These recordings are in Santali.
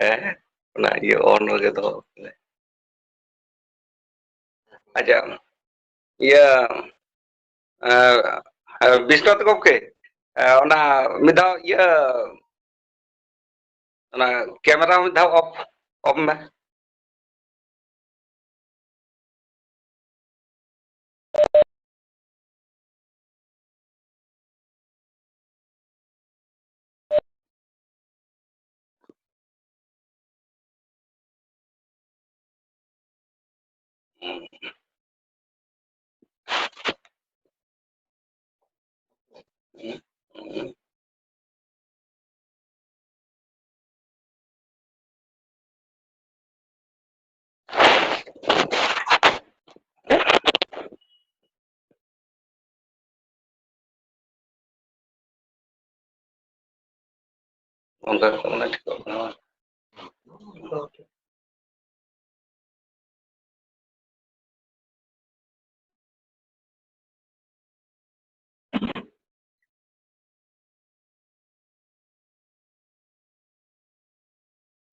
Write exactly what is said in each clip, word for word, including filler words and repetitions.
ᱦᱮᱸ, ᱚᱱᱟ ᱤᱭᱟᱹ on ᱨᱮᱜᱮ ᱫᱚᱦᱚ ᱠᱟᱜ ᱢᱮ᱾ ᱟᱪᱪᱷᱟ, ᱤᱭᱟᱹ, ᱮ, ᱮ, ᱵᱤᱥᱱᱟᱛᱷ ᱜᱚᱢᱠᱮ, ᱮ, ᱚᱱᱟ ᱢᱤᱫ ᱫᱷᱟᱣ ᱤᱭᱟᱹ, ᱚᱱᱟ ᱠᱮᱢᱮᱨᱟ ᱢᱤᱫ ᱫᱷᱟᱣ off, off ᱢᱮ᱾ ᱚᱱᱠᱟ ᱠᱟᱛᱮ ᱢᱟᱱᱮ ᱴᱷᱤᱠᱚᱜ ᱠᱟᱱᱟ ᱵᱟᱝ?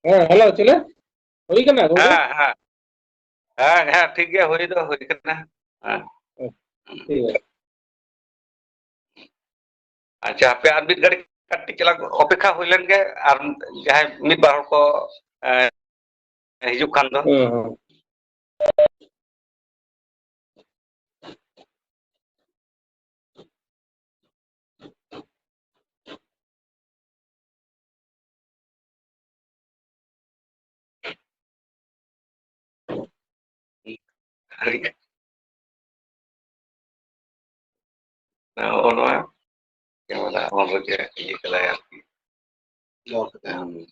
ᱦᱮᱸ, ᱦᱮᱞᱳ, ᱪᱮᱞᱮ? ᱦᱩᱭ ᱠᱟᱱᱟ, ᱜᱚᱝᱠᱮ? ᱦᱮᱸ, ᱦᱮᱸ᱾ ᱦᱮᱸ, ᱦᱮᱸ, ᱴᱷᱤᱠ ᱜᱮᱭᱟ, ᱦᱩᱭ ᱫᱚ ᱦᱩᱭ ᱠᱟᱱᱟ᱾ ᱦᱮᱸ᱾ ᱴᱷᱤᱠ ᱜᱮᱭᱟ᱾ ᱟᱪᱪᱷᱟ, ᱦᱟᱯᱮ ᱟᱨ ᱢᱤᱫ ᱜᱷᱟᱹᱲᱤᱡ ᱠᱟᱹᱴᱤᱡ ᱪᱟᱞᱟᱝ ᱚᱯᱮᱠᱷᱟ ᱦᱩᱭ ᱞᱮᱱ ᱜᱮ, ᱟᱨ ᱡᱟᱦᱟᱸᱭ ᱢᱤᱫ ᱵᱟᱨ ᱦᱚᱲ ᱠᱚ, ᱮ, ᱦᱤᱡᱩᱜ ᱠᱷᱟᱱ ᱫᱚ᱾ ᱦᱩᱸ, ᱦᱩᱸ᱾ ᱱᱚᱜᱼᱚ ᱱᱚᱣᱟ ᱡᱮᱢᱚᱱ ᱟᱵᱚ ᱵᱚᱱ ᱤᱭᱟᱹ ᱠᱟᱫᱟ ᱟᱨᱠᱤ᱾ ᱦᱩᱸ᱾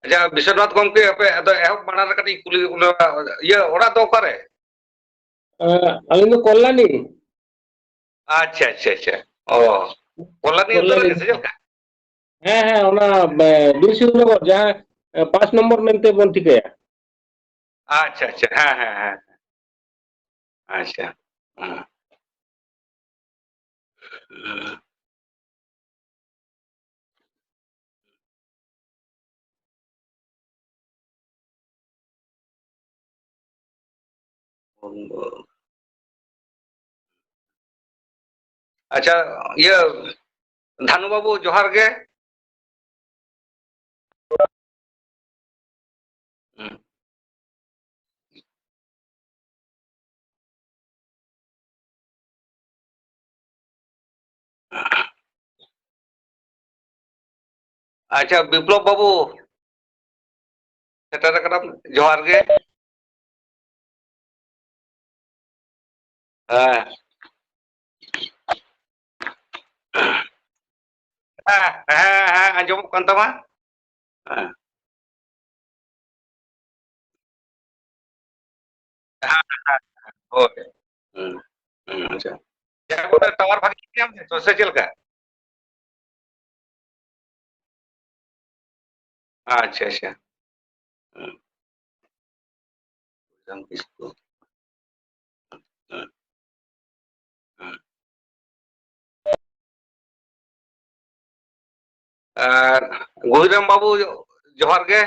ᱟᱪᱪᱷᱟ, ᱵᱤᱥᱣᱚᱱᱟᱛᱷ ᱜᱚᱢᱠᱮ, ᱟᱯᱮ ᱟᱫᱚ ᱮᱦᱚᱵ ᱢᱟᱲᱟᱝ ᱨᱮ ᱠᱟᱹᱴᱤᱡ ᱠᱩᱞᱤ, ᱚᱱᱟ, ᱤᱭᱟᱹ, ᱚᱲᱟᱜ ᱫᱚ ᱚᱠᱟᱨᱮ? ᱟᱹᱞᱤᱧ ᱫᱚ ᱠᱚᱞᱞᱟᱱᱤ᱾ ᱟᱪᱪᱷᱟ, ᱟᱪᱪᱷᱟ, ᱟᱪᱪᱷᱟ᱾ ᱚ, ᱠᱚᱞᱞᱟᱱᱤ ᱩᱛᱛᱚᱨ ᱠᱚᱞᱞᱟᱱᱤ᱾ ᱨᱮᱜᱮ ᱥᱮ ᱪᱮᱫ ᱞᱮᱠᱟ? ᱦᱮᱸ, ᱦᱮᱸ, ᱚᱱᱟ, ᱮ, ᱵᱤᱨ ᱥᱤᱫᱩ ᱱᱚᱜᱚᱨ, ᱡᱟᱦᱟᱸ, ᱮ, ᱯᱟᱸᱪ ᱱᱚᱢᱵᱚᱨ ᱢᱮᱱᱛᱮ ᱵᱚᱱ ᱴᱷᱤᱠᱟᱹᱭᱟ᱾ ᱟᱪᱪᱷᱟ, ᱟᱪᱪᱷᱟ, ᱦᱮᱸ, ᱦᱮᱸ, ᱦᱮᱸ᱾ ᱟᱪᱪᱷᱟ᱾ ᱦᱮᱸ᱾ ᱦᱮᱸ᱾ ᱟᱪᱪᱷᱟ, ᱤᱭᱟᱹ, ᱫᱷᱟᱱᱩ ᱵᱟᱹᱵᱩ, ᱡᱚᱦᱟᱨ ᱜᱮ᱾ ᱦᱩᱸ᱾ ᱟᱪᱪᱷᱟ, ᱵᱤᱯᱞᱚᱵ ᱵᱟᱹᱵᱩ, ᱥᱮᱴᱮᱨ ᱟᱠᱟᱱᱟᱢ, ᱡᱚᱦᱟᱨ ᱜᱮ᱾ ᱦᱮᱸ᱾ ᱦᱮᱸ, ᱦᱮᱸ, ᱦᱮᱸ, ᱟᱸᱡᱚᱢᱚᱜ ᱠᱟᱱ ᱛᱟᱢᱟ᱾ ᱦᱮᱸ᱾ ᱦᱮᱸ, ᱦᱮᱸ, ᱦᱮᱸ, ᱦᱳᱭ᱾ ᱦᱩᱸ, ᱦᱩᱸ, ᱟᱪᱪᱷᱟ᱾ ᱡᱟᱦᱟᱸ ᱠᱚᱨᱮ ᱴᱟᱣᱟᱨ ᱵᱷᱟᱜᱤ ᱧᱟᱢ ᱫᱟᱭ ᱛᱚ, ᱥᱮ ᱪᱮᱫ ᱞᱮᱠᱟ? ᱟᱪᱪᱷᱟ, ᱟᱪᱪᱷᱟ᱾ ᱦᱩᱸ᱾ ᱵᱩᱫᱷᱤᱨᱟᱢ ᱠᱤᱥᱠᱩ᱾ ᱦᱩᱸ᱾ ᱦᱩᱸ᱾ ᱟᱨ ᱜᱩᱦᱤᱨᱟᱢ ᱵᱟᱹᱵᱩ, ᱡᱚᱦᱟᱨ ᱜᱮ᱾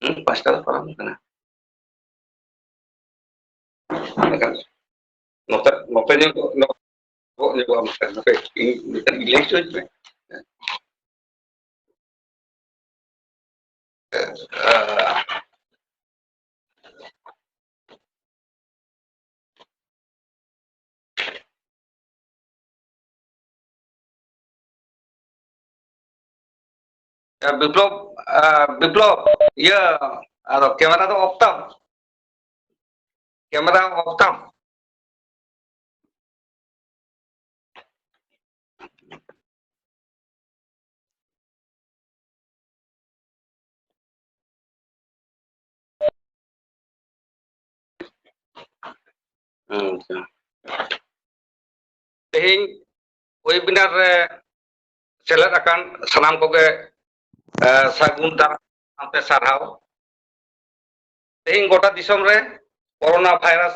ᱦᱩᱸ, ᱯᱟᱸᱪᱴᱟ ᱫᱚ ᱯᱟᱨᱚᱢ ᱠᱟᱱᱟ᱾ ᱮᱱᱠᱷᱟᱱ ᱱᱚᱛᱮ, ᱱᱚᱛᱮ ᱧᱚᱜ, ᱱᱚᱛᱮ ᱧᱚᱜᱚᱜ ᱟᱢ, ᱱᱚᱛᱮ, ᱱᱚᱛᱮ, ᱤᱧ, ᱤᱧ ᱞᱟᱹᱭ ᱦᱚᱪᱚᱧ ᱢᱮ᱾ ᱮ, ᱵᱤᱯᱞᱚᱵ, ᱮ, ᱵᱤᱯᱞᱚᱵ, ᱤᱭᱟᱹ, ᱟᱫᱚ ᱠᱮᱢᱮᱨᱟ ᱫᱚ ᱚᱯᱷ ᱛᱟᱢ, ᱠᱮᱢᱮᱨᱟ ᱚᱯᱷ ᱛᱟᱢ᱾ ᱟᱪᱪᱷᱟ᱾ ᱛᱮᱦᱮᱧ webinar ᱨᱮ ᱥᱮᱞᱮᱫ ᱟᱠᱟᱱ ᱥᱟᱱᱟᱢ ᱠᱚᱜᱮ, ᱮ, ᱥᱟᱹᱜᱩᱱ ᱫᱟᱨᱟᱢ ᱥᱟᱶᱛᱮ ᱥᱟᱨᱦᱟᱣ᱾ ᱛᱮᱦᱮᱧ ᱜᱚᱴᱟ ᱫᱤᱥᱚᱢ ᱨᱮ ᱠᱳᱨᱳᱱᱟ ᱵᱷᱟᱭᱨᱟᱥ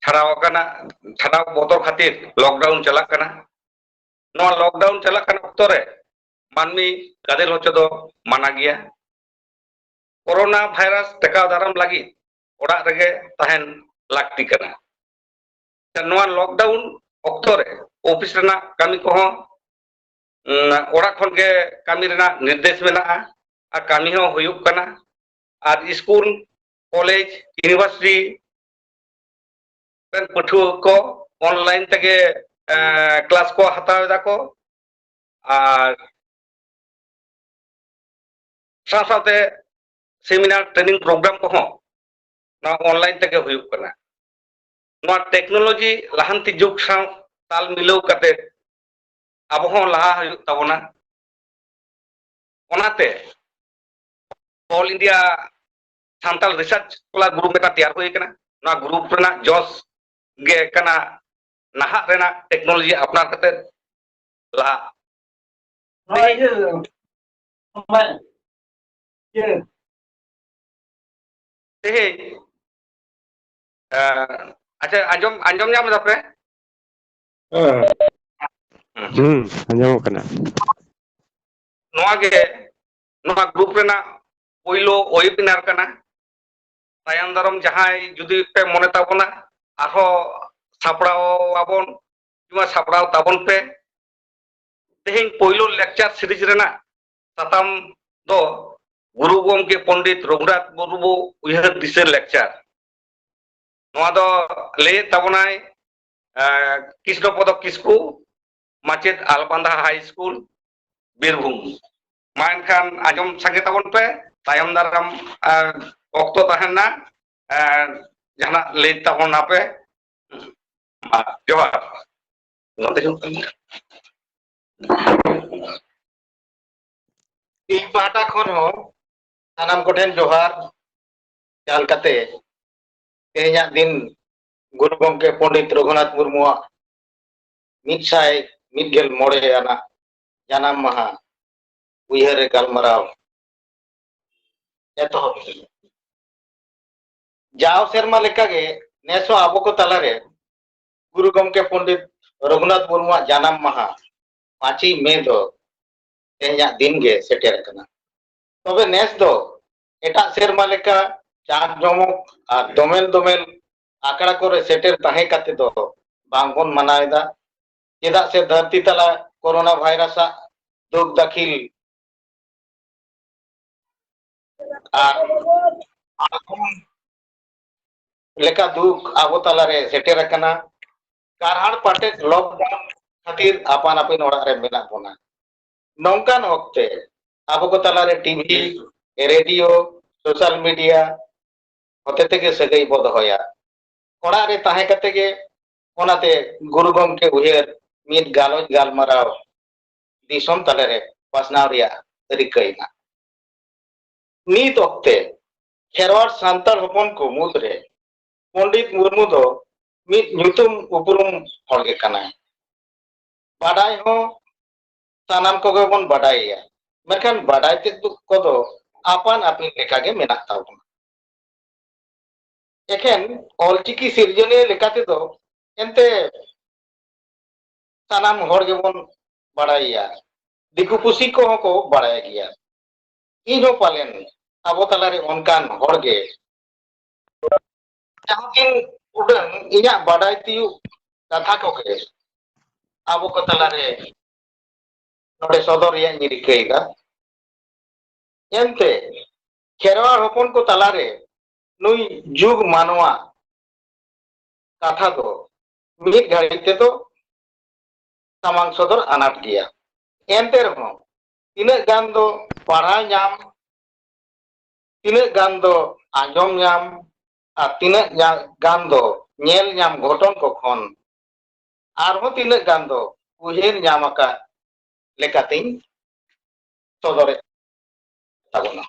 ᱪᱷᱟᱲᱟᱣ ᱟᱠᱟᱱᱟ, ᱪᱷᱟᱲᱟᱣ ᱵᱚᱛᱚᱨ ᱠᱷᱟᱹᱛᱤᱨ lockdown ᱪᱟᱞᱟᱜ ᱠᱟᱱᱟ᱾ ᱱᱚᱣᱟ lockdown ᱪᱟᱞᱟᱜ ᱠᱟᱱ ᱚᱠᱛᱚ ᱨᱮ ᱢᱟᱹᱱᱢᱤ ᱜᱟᱫᱮᱞ ᱦᱚᱪᱚ ᱫᱚ ᱢᱟᱱᱟ ᱜᱮᱭᱟ᱾ ᱠᱳᱨᱳᱱᱟ ᱵᱷᱟᱭᱨᱟᱥ ᱴᱮᱠᱟᱣ ᱫᱟᱨᱟᱢ ᱞᱟᱹᱜᱤᱫ ᱚᱲᱟᱜ ᱨᱮᱜᱮ ᱛᱟᱦᱮᱱ ᱞᱟᱹᱠᱛᱤ ᱠᱟᱱᱟ᱾ ᱱᱚᱣᱟ lockdown ᱚᱠᱛᱚ ᱨᱮ ᱚᱯᱷᱤᱥ ᱨᱮᱱᱟᱜ ᱠᱟᱹᱢᱤ ᱠᱚᱦᱚᱸ, ᱩᱸ, ᱚᱲᱟᱜ ᱠᱷᱚᱱ ᱜᱮ ᱠᱟᱹᱢᱤ ᱨᱮᱱᱟᱜ ᱱᱤᱨᱫᱮᱥ ᱢᱮᱱᱟᱜᱼᱟ ᱟᱨ ᱠᱟᱹᱢᱤ ᱦᱚᱸ ᱦᱩᱭᱩᱜ ᱠᱟᱱᱟ᱾ ᱟᱨ ᱥᱠᱩᱞ, ᱠᱚᱞᱮᱡᱽ, ᱤᱭᱩᱱᱤᱵᱷᱟᱨᱥᱤᱴᱤ ᱨᱮᱱ ᱯᱟᱹᱴᱷᱩᱣᱟᱹ ᱠᱚ online ᱛᱮᱜᱮ, ᱮᱸ, class ᱠᱚ ᱦᱟᱛᱟᱣ ᱮᱫᱟ ᱠᱚ᱾ ᱟᱨ ᱥᱟᱶ ᱥᱟᱶᱛᱮ seminar training program ᱠᱚᱦᱚᱸ ᱱᱚᱣᱟ online ᱛᱮᱜᱮ ᱦᱩᱭᱩᱜ ᱠᱟᱱᱟ᱾ ᱱᱚᱣᱟ technology ᱞᱟᱦᱟᱱᱛᱤ ᱡᱩᱜᱽ ᱥᱟᱶ ᱛᱟᱞ ᱢᱤᱞᱟᱹᱣ ᱠᱟᱛᱮ ᱟᱵᱚ ᱦᱚᱸ ᱞᱟᱦᱟ ᱦᱩᱭᱩᱜ ᱛᱟᱵᱚᱱᱟ᱾ ᱚᱱᱟᱛᱮ All India Santal Research Scholar Group ᱢᱤᱫᱴᱟᱝ ᱛᱮᱭᱟᱨ ᱦᱩᱭ ᱟᱠᱟᱱᱟ᱾ ᱱᱚᱣᱟ group ᱨᱮᱱᱟᱜ ᱡᱚᱥ ᱜᱮ ᱠᱟᱱᱟ ᱱᱟᱦᱟᱜ ᱨᱮᱱᱟᱜ technology ᱟᱯᱱᱟᱨ ᱠᱟᱛᱮ ᱞᱟᱦᱟ᱾ ᱱᱚᱣᱟ ᱤᱭᱟᱹ, ᱤᱭᱟᱹ᱾ ᱛᱮᱦᱮᱧ, ᱮ, ᱟᱪᱪᱷᱟ, ᱟᱸᱡᱚᱢ, ᱟᱸᱡᱚᱢ ᱧᱟᱢ ᱮᱫᱟ ᱯᱮ? ᱦᱮᱸ᱾ ᱦᱩᱸ᱾ ᱦᱩᱸ, ᱟᱸᱡᱚᱢᱚᱜ ᱠᱟᱱᱟ᱾ ᱱᱚᱣᱟ ᱜᱮ, ᱱᱚᱣᱟ group ᱨᱮᱱᱟᱜ ᱯᱳᱭᱞᱳ webinar ᱠᱟᱱᱟ᱾ ᱛᱟᱭᱚᱢ ᱫᱟᱨᱟᱢ ᱡᱟᱦᱟᱸᱭ ᱡᱩᱫᱤ ᱯᱮ ᱢᱚᱱᱮ ᱛᱟᱵᱚᱱᱟ, ᱟᱨᱦᱚᱸ ᱥᱟᱯᱲᱟᱣ ᱟᱵᱚᱱ, ᱱᱚᱣᱟ ᱥᱟᱯᱲᱟᱣ ᱛᱟᱵᱚᱱ ᱯᱮ᱾ ᱛᱮᱦᱮᱧ ᱯᱳᱭᱞᱳ lecture series ᱨᱮᱱᱟᱜ ᱥᱟᱛᱟᱢ ᱫᱚ ᱜᱩᱨᱩ ᱜᱚᱢᱠᱮ ᱯᱚᱱᱰᱤᱛ ᱨᱚᱜᱷᱩᱱᱟᱛᱷ ᱢᱩᱨᱢᱩ ᱩᱭᱦᱟᱹᱨ ᱫᱤᱥᱟᱹ lecture᱾ ᱱᱚᱣᱟ ᱫᱚ ᱞᱟᱹᱭᱮᱫ ᱛᱟᱵᱚᱱᱟᱭ, ᱮ, ᱠᱨᱤᱥᱱᱚ ᱯᱚᱫᱚ ᱠᱤᱥᱠᱩ, ᱢᱟᱪᱮᱫ, ᱟᱞᱵᱟᱱᱫᱟ High School, ᱵᱤᱨᱵᱷᱩᱢ᱾ ᱢᱟ ᱮᱱᱠᱷᱟᱱ ᱟᱸᱡᱚᱢ ᱥᱟᱸᱜᱮ ᱛᱟᱵᱚᱱ ᱯᱮ, ᱛᱟᱭᱚᱢ ᱫᱟᱨᱟᱢ ᱟᱨ ᱚᱠᱛᱚ ᱛᱟᱦᱮᱱᱟ, ᱟᱨ ᱡᱟᱦᱟᱱᱟᱜ ᱞᱟᱹᱭ ᱛᱟᱵᱚᱱ ᱟᱯᱮ᱾ ᱢᱟ, ᱡᱚᱦᱟᱨ᱾ ᱱᱚᱰᱮ ᱦᱩᱭᱩᱜ ᱠᱟᱱᱟ᱾ ᱤᱧ ᱯᱟᱦᱴᱟ ᱠᱷᱚᱱ ᱦᱚᱸ ᱥᱟᱱᱟᱢ ᱠᱚᱴᱷᱮᱱ ᱡᱚᱦᱟᱨ ᱪᱟᱞ ᱠᱟᱛᱮ, ᱛᱮᱦᱮᱧᱟᱜ ᱫᱤᱱ ᱜᱩᱨᱩ ᱜᱚᱢᱠᱮ ᱯᱚᱱᱰᱤᱛ ᱨᱚᱜᱷᱩᱱᱟᱛᱷ ᱢᱩᱨᱢᱩᱣᱟᱜ ᱢᱤᱫ ᱥᱟᱭ ᱢᱤᱫ ᱜᱮᱞ ᱢᱚᱬᱮ ᱟᱱᱟᱜ ᱡᱟᱱᱟᱢ ᱢᱟᱦᱟ ᱩᱭᱦᱟᱹᱨ ᱨᱮ ᱜᱟᱞᱢᱟᱨᱟᱣ ᱮᱛᱚᱦᱚᱵ ᱮᱫᱟ᱾ ᱡᱟᱣ ᱥᱮᱨᱢᱟ ᱞᱮᱠᱟᱜᱮ ᱱᱮᱥ ᱦᱚᱸ ᱟᱵᱚ ᱠᱚ ᱛᱟᱞᱟᱨᱮ ᱜᱩᱨᱩ ᱜᱚᱢᱠᱮ ᱯᱚᱱᱰᱤᱛ ᱨᱚᱜᱷᱩᱱᱟᱛᱷ ᱢᱩᱨᱢᱩᱣᱟᱜ ᱡᱟᱱᱟᱢ ᱢᱟᱦᱟ ᱯᱟᱸᱪᱮᱭ ᱢᱮ ᱫᱚ ᱛᱮᱦᱮᱧᱟᱜ ᱫᱤᱱ ᱜᱮ ᱥᱮᱴᱮᱨ ᱟᱠᱟᱱᱟ᱾ ᱛᱚᱵᱮ ᱱᱮᱥ ᱫᱚ ᱮᱴᱟᱜ ᱥᱮᱨᱢᱟ ᱞᱮᱠᱟ ᱡᱟᱸᱠ ᱡᱚᱢᱚᱠ ᱟᱨ ᱫᱚᱢᱮᱞ ᱫᱚᱢᱮᱞ ᱟᱠᱷᱲᱟ ᱠᱚᱨᱮ ᱥᱮᱴᱮᱨ ᱛᱟᱦᱮᱸ ᱠᱟᱛᱮ ᱫᱚ ᱵᱟᱝᱵᱚᱱ ᱢᱟᱱᱟᱣ ᱮᱫᱟ᱾ ᱪᱮᱫᱟᱜ ᱥᱮ ᱫᱷᱟᱹᱨᱛᱤ ᱛᱟᱞᱟ ᱠᱳᱨᱳᱱᱟ ᱵᱷᱟᱭᱨᱟᱥ ᱟᱜ ᱫᱩᱠ ᱫᱟᱹᱠᱷᱤᱞ ᱟᱨ ᱞᱮᱠᱟ ᱫᱩᱠ ᱟᱵᱚ ᱛᱟᱞᱟᱨᱮ ᱥᱮᱴᱮᱨ ᱟᱠᱟᱱᱟ᱾ ᱠᱟᱨᱦᱟᱲ ᱯᱟᱴᱮᱫ ᱞᱚᱠᱰᱟᱣᱩᱱ ᱠᱷᱟᱹᱛᱤᱨ ᱟᱯᱟᱱ ᱟᱹᱯᱤᱱ ᱚᱲᱟᱜ ᱨᱮ ᱢᱮᱱᱟᱜ ᱵᱚᱱᱟ᱾ ᱱᱚᱝᱠᱟᱱ ᱚᱠᱛᱮ ᱟᱵᱚ ᱠᱚ ᱛᱟᱞᱟᱨᱮ ᱴᱤᱵᱷᱤ, ᱨᱮᱰᱤᱭᱳ, ᱥᱳᱥᱟᱞ ᱢᱤᱰᱤᱭᱟ ᱦᱚᱛᱮ ᱛᱮᱜᱮ ᱥᱟᱹᱜᱟᱹᱭ ᱵᱚ ᱫᱚᱦᱚᱭᱟ᱾ ᱚᱲᱟᱜ ᱨᱮ ᱛᱟᱦᱮᱸ ᱠᱟᱛᱮ ᱜᱮ ᱚᱱᱟᱛᱮ ᱜᱩᱨᱩ ᱜᱚᱢᱠᱮ ᱩᱭᱦᱟᱹᱨ ᱢᱤᱫ ᱜᱟᱞᱚᱪ ᱜᱟᱞᱢᱟᱨᱟᱣ ᱫᱤᱥᱚᱢ ᱛᱟᱞᱟᱨᱮ ᱯᱟᱥᱱᱟᱣ ᱨᱮᱭᱟᱜ ᱨᱤᱠᱟᱹᱭᱮᱱᱟ᱾ ᱱᱤᱛ ᱚᱠᱛᱮ ᱠᱷᱮᱨᱣᱟᱲ ᱥᱟᱱᱛᱟᱲ ᱦᱚᱯᱚᱱ ᱠᱚ ᱢᱩᱫᱽᱨᱮ ᱯᱚᱱᱰᱤᱛ ᱢᱩᱨᱢᱩ ᱫᱚ ᱢᱤᱫ ᱧᱩᱛᱩᱢ ᱩᱯᱨᱩᱢ ᱦᱚᱲ ᱜᱮ ᱠᱟᱱᱟᱭ᱾ ᱵᱟᱰᱟᱭ ᱦᱚᱸ ᱥᱟᱱᱟᱢ ᱠᱚᱜᱮ ᱵᱚᱱ ᱵᱟᱰᱟᱭᱮᱭᱟ, ᱢᱮᱱᱠᱷᱟᱱ ᱵᱟᱰᱟᱭ ᱛᱮᱫ ᱠᱚᱫᱚ ᱟᱯᱟᱱ ᱟᱹᱯᱤᱱ ᱞᱮᱠᱟᱜᱮ ᱢᱮᱱᱟᱜ ᱛᱟᱵᱚᱱᱟ᱾ ᱮᱠᱷᱮᱱ ᱚᱞᱪᱤᱠᱤ ᱥᱤᱨᱡᱚᱱᱤᱭᱟᱹ ᱞᱮᱠᱟ ᱛᱮᱫᱚ ᱮᱱᱛᱮ ᱥᱟᱱᱟᱢ ᱦᱚᱲ ᱜᱮᱵᱚᱱ ᱵᱟᱲᱟᱭᱮᱭᱟ, ᱫᱤᱠᱩ ᱯᱩᱥᱤ ᱠᱚᱦᱚᱸ ᱠᱚ ᱵᱟᱲᱟᱭ ᱜᱮᱭᱟ᱾ ᱤᱧ ᱦᱚᱸ ᱯᱟᱞᱮᱱ ᱟᱵᱚ ᱛᱟᱞᱟᱨᱮ ᱚᱱᱠᱟᱱ ᱦᱚᱲ ᱜᱮ ᱡᱟᱦᱟᱸ ᱛᱤᱱ ᱩᱰᱟᱹᱝ ᱤᱧᱟᱹᱜ ᱵᱟᱰᱟᱭ ᱛᱤᱭᱳᱜ ᱠᱟᱛᱷᱟ ᱠᱚᱜᱮ ᱟᱵᱚ ᱠᱚ ᱛᱟᱞᱟᱨᱮ ᱱᱚᱰᱮ ᱥᱚᱫᱚᱨ ᱨᱮᱭᱟᱜ ᱤᱧ ᱨᱤᱠᱟᱹᱭᱮᱫᱟ᱾ ᱮᱱᱛᱮ ᱠᱷᱮᱨᱣᱟᱲ ᱦᱚᱯᱚᱱ ᱠᱚ ᱛᱟᱞᱟᱨᱮ ᱱᱩᱭ ᱡᱩᱜᱽ ᱢᱟᱱᱣᱟ ᱠᱟᱛᱷᱟ ᱫᱚ ᱢᱤᱫ ᱜᱷᱟᱹᱲᱤᱡ ᱛᱮᱫᱚ ᱥᱟᱢᱟᱝ ᱥᱚᱫᱚᱨ ᱟᱱᱟᱴ ᱜᱮᱭᱟ᱾ ᱮᱱᱛᱮ ᱨᱮᱦᱚᱸ ᱛᱤᱱᱟᱹᱜ ᱜᱟᱱ ᱫᱚ ᱯᱟᱲᱦᱟᱣ ᱧᱟᱢ, ᱛᱤᱱᱟᱹᱜ ᱜᱟᱱ ᱫᱚ ᱟᱸᱡᱚᱢ ᱧᱟᱢ, ᱟᱨ ᱛᱤᱱᱟᱹᱜ ᱧᱟ-, ᱜᱟᱱ ᱫᱚ ᱧᱮᱞ ᱧᱟᱢ ᱜᱷᱚᱴᱚᱱ ᱠᱚ ᱠᱷᱚᱱ ᱟᱨᱦᱚᱸ ᱛᱤᱱᱟᱹᱜ ᱜᱟᱱ ᱫᱚ ᱩᱭᱦᱟᱹᱨ ᱧᱟᱢ ᱟᱠᱟᱫ ᱞᱮᱠᱟᱛᱤᱧ ᱥᱚᱫᱚᱨᱮᱫ ᱛᱟᱵᱚᱱᱟ᱾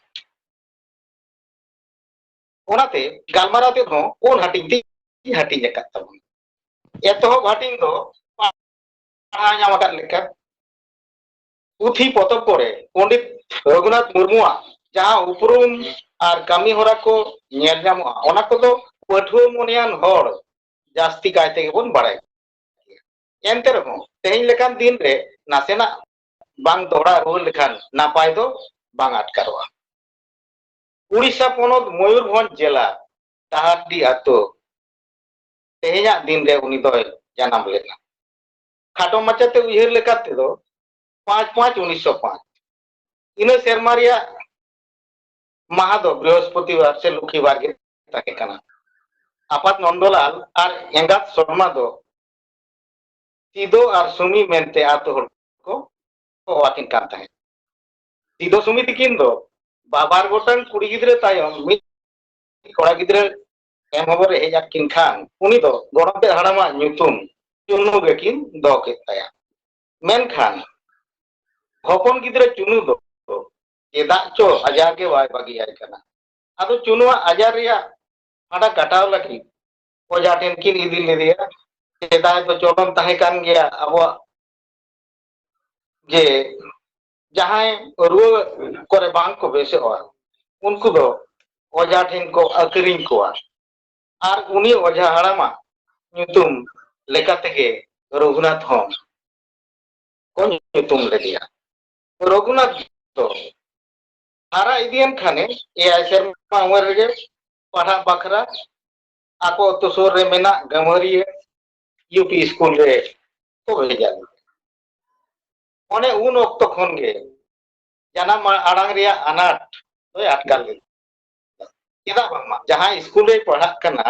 ᱚᱱᱟᱛᱮ ᱜᱟᱞᱢᱟᱨᱟᱣ ᱛᱮᱫ ᱦᱚᱸ ᱯᱩᱱ ᱦᱟᱹᱴᱤᱧ ᱛᱤᱧ ᱦᱟᱹᱴᱤᱧ ᱟᱠᱟᱫ ᱛᱟᱵᱚᱱᱟ᱾ ᱮᱛᱚᱦᱚᱵ ᱦᱟᱹᱴᱤᱧ ᱫᱚ ᱯᱟᱲᱦᱟᱣ ᱧᱟᱢ ᱟᱠᱟᱫ ᱞᱮᱠᱟ ᱯᱩᱛᱷᱤ ᱯᱚᱛᱚᱵ ᱠᱚᱨᱮ ᱯᱚᱸᱰᱤᱛ ᱨᱚᱜᱷᱩᱱᱟᱛᱷ ᱢᱩᱨᱢᱩᱣᱟᱜ ᱡᱟᱦᱟᱸ ᱩᱯᱨᱩᱢ ᱟᱨ ᱠᱟᱹᱢᱤ ᱦᱚᱨᱟ ᱠᱚ ᱧᱮᱞ ᱧᱟᱢᱚᱜᱼᱟ, ᱚᱱᱟ ᱠᱚᱫᱚ ᱯᱟᱹᱴᱷᱩᱣᱟᱹ ᱢᱚᱱᱮᱭᱟᱱ ᱦᱚᱲ ᱡᱟᱹᱥᱛᱤ ᱠᱟᱭ ᱛᱮᱜᱮ ᱵᱚᱱ ᱵᱟᱲᱟᱭ᱾ ᱮᱱᱛᱮ ᱨᱮᱦᱚᱸ ᱛᱮᱦᱮᱧ ᱞᱮᱠᱟᱱ ᱫᱤᱱ ᱨᱮ ᱱᱟᱥᱮᱱᱟᱜ ᱵᱟᱝ ᱫᱚᱦᱲᱟ ᱨᱩᱣᱟᱹᱲ ᱞᱮᱠᱷᱟᱱ ᱱᱟᱯᱟᱭ ᱫᱚ ᱵᱟᱝ ᱟᱴᱠᱟᱨᱚᱜᱼᱟ᱾ ᱩᱲᱤᱥᱥᱟ ᱯᱚᱱᱚᱛ ᱢᱚᱭᱩᱨᱵᱷᱚᱸᱡᱽ ᱡᱮᱞᱟ ᱰᱟᱦᱟᱨᱰᱤ ᱟᱛᱳ ᱛᱮᱦᱮᱧᱟᱜ ᱫᱤᱱ ᱨᱮ ᱩᱱᱤ ᱫᱚᱭ ᱡᱟᱱᱟᱢ ᱞᱮᱱᱟ᱾ ᱠᱷᱟᱴᱚ ᱢᱟᱪᱷᱟᱛᱮ ᱩᱭᱦᱟᱹᱨ ᱞᱮᱠᱟ ᱛᱮᱫᱚ ᱯᱟᱸᱪ ᱯᱟᱸᱪ ᱩᱱᱤᱥᱥᱚ ᱯᱟᱸᱪ᱾ ᱤᱱᱟᱹ ᱥᱮᱨᱢᱟ ᱨᱮᱭᱟᱜ ᱢᱟᱦᱟ ᱫᱚ ᱵᱨᱤᱦᱚᱥᱯᱚᱛᱤᱵᱟᱨ ᱥᱮ ᱞᱚᱠᱠᱷᱤᱵᱟᱨ ᱜᱮ ᱛᱟᱦᱮᱸ ᱠᱟᱱᱟ᱾ ᱟᱯᱟᱛ ᱱᱚᱱᱫᱚᱞᱟᱞ ᱟᱨ ᱮᱸᱜᱟᱛ ᱥᱚᱨᱢᱟ ᱫᱚ ᱥᱤᱫᱚ ᱟᱨ ᱥᱩᱢᱤ ᱢᱮᱱᱛᱮ ᱟᱛᱳ ᱦᱚᱲ ᱠᱚ ᱦᱚᱦᱚ ᱟᱹᱠᱤᱱ ᱠᱟᱱ ᱛᱟᱦᱮᱸᱫ᱾ ᱥᱤᱫᱚ ᱥᱩᱢᱤ ᱛᱤᱠᱤᱱ ᱫᱚ ᱵᱟᱵᱟᱨ ᱜᱚᱴᱟᱝ ᱠᱩᱲᱤ ᱜᱤᱫᱽᱨᱟᱹ ᱛᱟᱭᱚᱢ ᱢᱤᱫ ᱠᱚᱲᱟ ᱜᱤᱫᱽᱨᱟᱹ ᱮᱢ ᱦᱚᱵᱚᱨ ᱮ ᱦᱮᱡ ᱟᱫ ᱠᱤᱱ ᱠᱷᱟᱱ ᱩᱱᱤ ᱫᱚ ᱜᱚᱲᱚᱢ ᱛᱮᱫ ᱦᱟᱲᱟᱢᱟᱜ ᱧᱩᱛᱩᱢ ᱪᱩᱱᱩ ᱜᱮᱠᱤᱱ ᱫᱚᱦᱚ ᱠᱮᱫ ᱛᱟᱭᱟ᱾ ᱢᱮᱱᱠᱷᱟᱱ ᱦᱚᱯᱚᱱ ᱜᱤᱫᱽᱨᱟᱹ ᱪᱩᱱᱩ ᱫᱚ ᱪᱮᱫᱟᱜ ᱪᱚ ᱟᱡᱟᱨ ᱜᱮ ᱵᱟᱭ ᱵᱟᱹᱜᱤᱭᱟᱭ ᱠᱟᱱᱟ᱾ ᱟᱫᱚ ᱪᱩᱱᱩᱣᱟᱜ ᱟᱡᱟᱨ ᱨᱮᱭᱟᱜ ᱯᱷᱟᱸᱫᱟ ᱠᱟᱴᱟᱣ ᱞᱟᱹᱜᱤᱫ ᱚᱡᱷᱟ ᱴᱷᱮᱱ ᱠᱤᱱ ᱤᱫᱤ ᱞᱮᱫᱮᱭᱟ᱾ ᱥᱮᱫᱟᱭ ᱫᱚ ᱪᱚᱞᱚᱱ ᱛᱟᱦᱮᱸ ᱠᱟᱱ ᱜᱮᱭᱟ ᱟᱵᱚᱣᱟᱜ ᱡᱮ ᱡᱟᱦᱟᱸᱭ ᱨᱩᱣᱟᱹ ᱠᱚᱨᱮ ᱵᱟᱝ ᱠᱚ ᱵᱮᱥᱚᱜᱼᱟ, ᱩᱱᱠᱩ ᱫᱚ ᱚᱡᱷᱟ ᱴᱷᱮᱱ ᱠᱚ ᱟᱹᱠᱷᱨᱤᱧ ᱠᱚᱣᱟ᱾ ᱟᱨ ᱩᱱᱤ ᱚᱡᱷᱟ ᱦᱟᱲᱟᱢᱟᱜ ᱧᱩᱛᱩᱢ ᱞᱮᱠᱟ ᱛᱮᱜᱮ ᱨᱚᱜᱷᱩᱱᱟᱛᱷ ᱦᱚᱸ ᱠᱚ ᱧᱩᱛᱩᱢ ᱞᱮᱫᱮᱭᱟ᱾ ᱨᱚᱜᱷᱩᱱᱟᱛᱷ ᱫᱚ ᱦᱟᱨᱟ ᱤᱫᱤᱭᱮᱱ ᱠᱷᱟᱱᱮ ᱮᱭᱟᱭ ᱥᱮᱨᱢᱟ ᱩᱢᱮᱨ ᱨᱮᱜᱮ ᱯᱟᱲᱦᱟᱜ ᱵᱟᱠᱷᱨᱟ ᱟᱠᱚ ᱟᱹᱛᱩ ᱥᱩᱨ ᱨᱮ ᱢᱮᱱᱟᱜ ᱜᱟᱹᱢᱟᱹᱨᱤᱭᱟᱹ ᱭᱩ ᱯᱤ ᱥᱠᱩᱞ ᱨᱮ ᱠᱚ ᱵᱷᱮᱡᱟ ᱞᱮᱫᱮᱭᱟ᱾ ᱚᱱᱮ ᱩᱱ ᱚᱠᱛᱚ ᱠᱷᱚᱱ ᱜᱮ ᱡᱟᱱᱟᱢ ᱟᱲᱟᱝ ᱨᱮᱭᱟᱜ ᱟᱱᱟᱴ ᱫᱚᱭ ᱟᱴᱠᱟᱨ ᱞᱮᱫᱟ᱾ ᱪᱮᱫᱟᱜ ᱵᱟᱝᱢᱟ ᱡᱟᱦᱟᱸ ᱥᱠᱩᱞ ᱨᱮᱭ ᱯᱟᱲᱦᱟᱜ ᱠᱟᱱᱟ,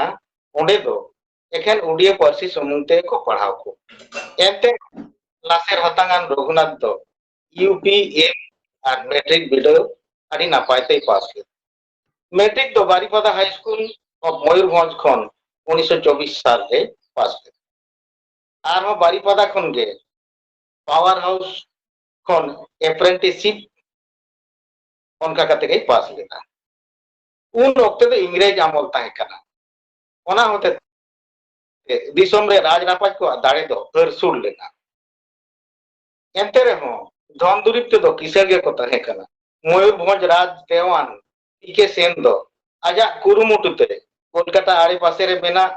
ᱚᱸᱰᱮ ᱫᱚ ᱮᱠᱷᱮᱱ ᱩᱰᱤᱭᱟᱹ ᱯᱟᱹᱨᱥᱤ ᱥᱩᱢᱩᱝ ᱛᱮᱠᱚ ᱯᱟᱲᱦᱟᱣ ᱠᱚ᱾ ᱮᱱᱛᱮ ᱞᱟᱥᱮᱨ ᱦᱟᱛᱟᱝ ᱟᱱ ᱨᱚᱜᱷᱩᱱᱟᱛᱷ ᱫᱚ ᱭᱩ ᱯᱤ ᱮᱢ ᱟᱨ ᱢᱮᱴᱨᱤᱠ ᱵᱤᱰᱟᱹᱣ ᱟᱹᱰᱤ ᱱᱟᱯᱟᱭ ᱛᱮᱭ ᱯᱟᱥ ᱞᱮᱫᱟ᱾ ᱢᱮᱴᱨᱤᱠ ᱫᱚ ᱵᱟᱨᱤᱯᱟᱫᱟ ᱦᱟᱭ ᱥᱠᱩᱞ ᱚᱯᱷ ᱢᱚᱭᱩᱨᱵᱷᱚᱸᱡᱽ ᱠᱷᱚᱱ ᱩᱱᱤᱥᱥᱚ ᱪᱚᱵᱵᱤᱥ ᱥᱟᱞ ᱨᱮ ᱯᱟᱥ ᱞᱮᱫᱟ᱾ ᱟᱨᱦᱚᱸ ᱵᱟᱨᱤᱯᱟᱫᱟ ᱠᱷᱚᱱ ᱜᱮ ᱯᱟᱣᱟᱨ ᱦᱟᱣᱩᱥ ᱠᱷᱚᱱ ᱮᱯᱨᱮᱱᱴᱤᱥᱤᱯ ᱚᱱᱠᱟ ᱠᱟᱛᱮ ᱜᱮᱭ ᱯᱟᱥ ᱞᱮᱫᱟ᱾ ᱩᱱ ᱚᱠᱛᱮ ᱫᱚ ᱤᱝᱨᱮᱡᱽ ᱟᱢᱚᱞ ᱛᱟᱦᱮᱸ ᱠᱟᱱᱟ᱾ ᱚᱱᱟ ᱦᱚᱛᱮ ᱛᱮ ᱫᱤᱥᱚᱢ ᱨᱮ ᱨᱟᱡᱽ ᱨᱟᱯᱟᱡᱽ ᱠᱚᱣᱟᱜ ᱫᱟᱲᱮ ᱫᱚ ᱦᱟᱹᱨ ᱥᱩᱨ ᱞᱮᱱᱟ᱾ ᱮᱱᱛᱮ ᱨᱮᱦᱚᱸ ᱫᱷᱚᱱ ᱫᱩᱨᱤᱵ ᱛᱮᱫᱚ ᱠᱤᱥᱟᱹᱬ ᱜᱮᱠᱚ ᱛᱟᱦᱮᱸ ᱠᱟᱱᱟ᱾ ᱢᱚᱭᱩᱨᱵᱷᱚᱸᱡᱽ ᱨᱟᱡᱽ ᱫᱮᱣᱟᱱ ᱯᱤ ᱠᱮ ᱥᱮᱱ ᱫᱚ ᱟᱡᱟᱜ ᱠᱩᱨᱩᱢᱩᱴᱩ ᱛᱮ ᱠᱳᱞᱠᱟᱛᱟ ᱟᱲᱮᱯᱟᱥᱮ ᱨᱮ ᱢᱮᱱᱟᱜ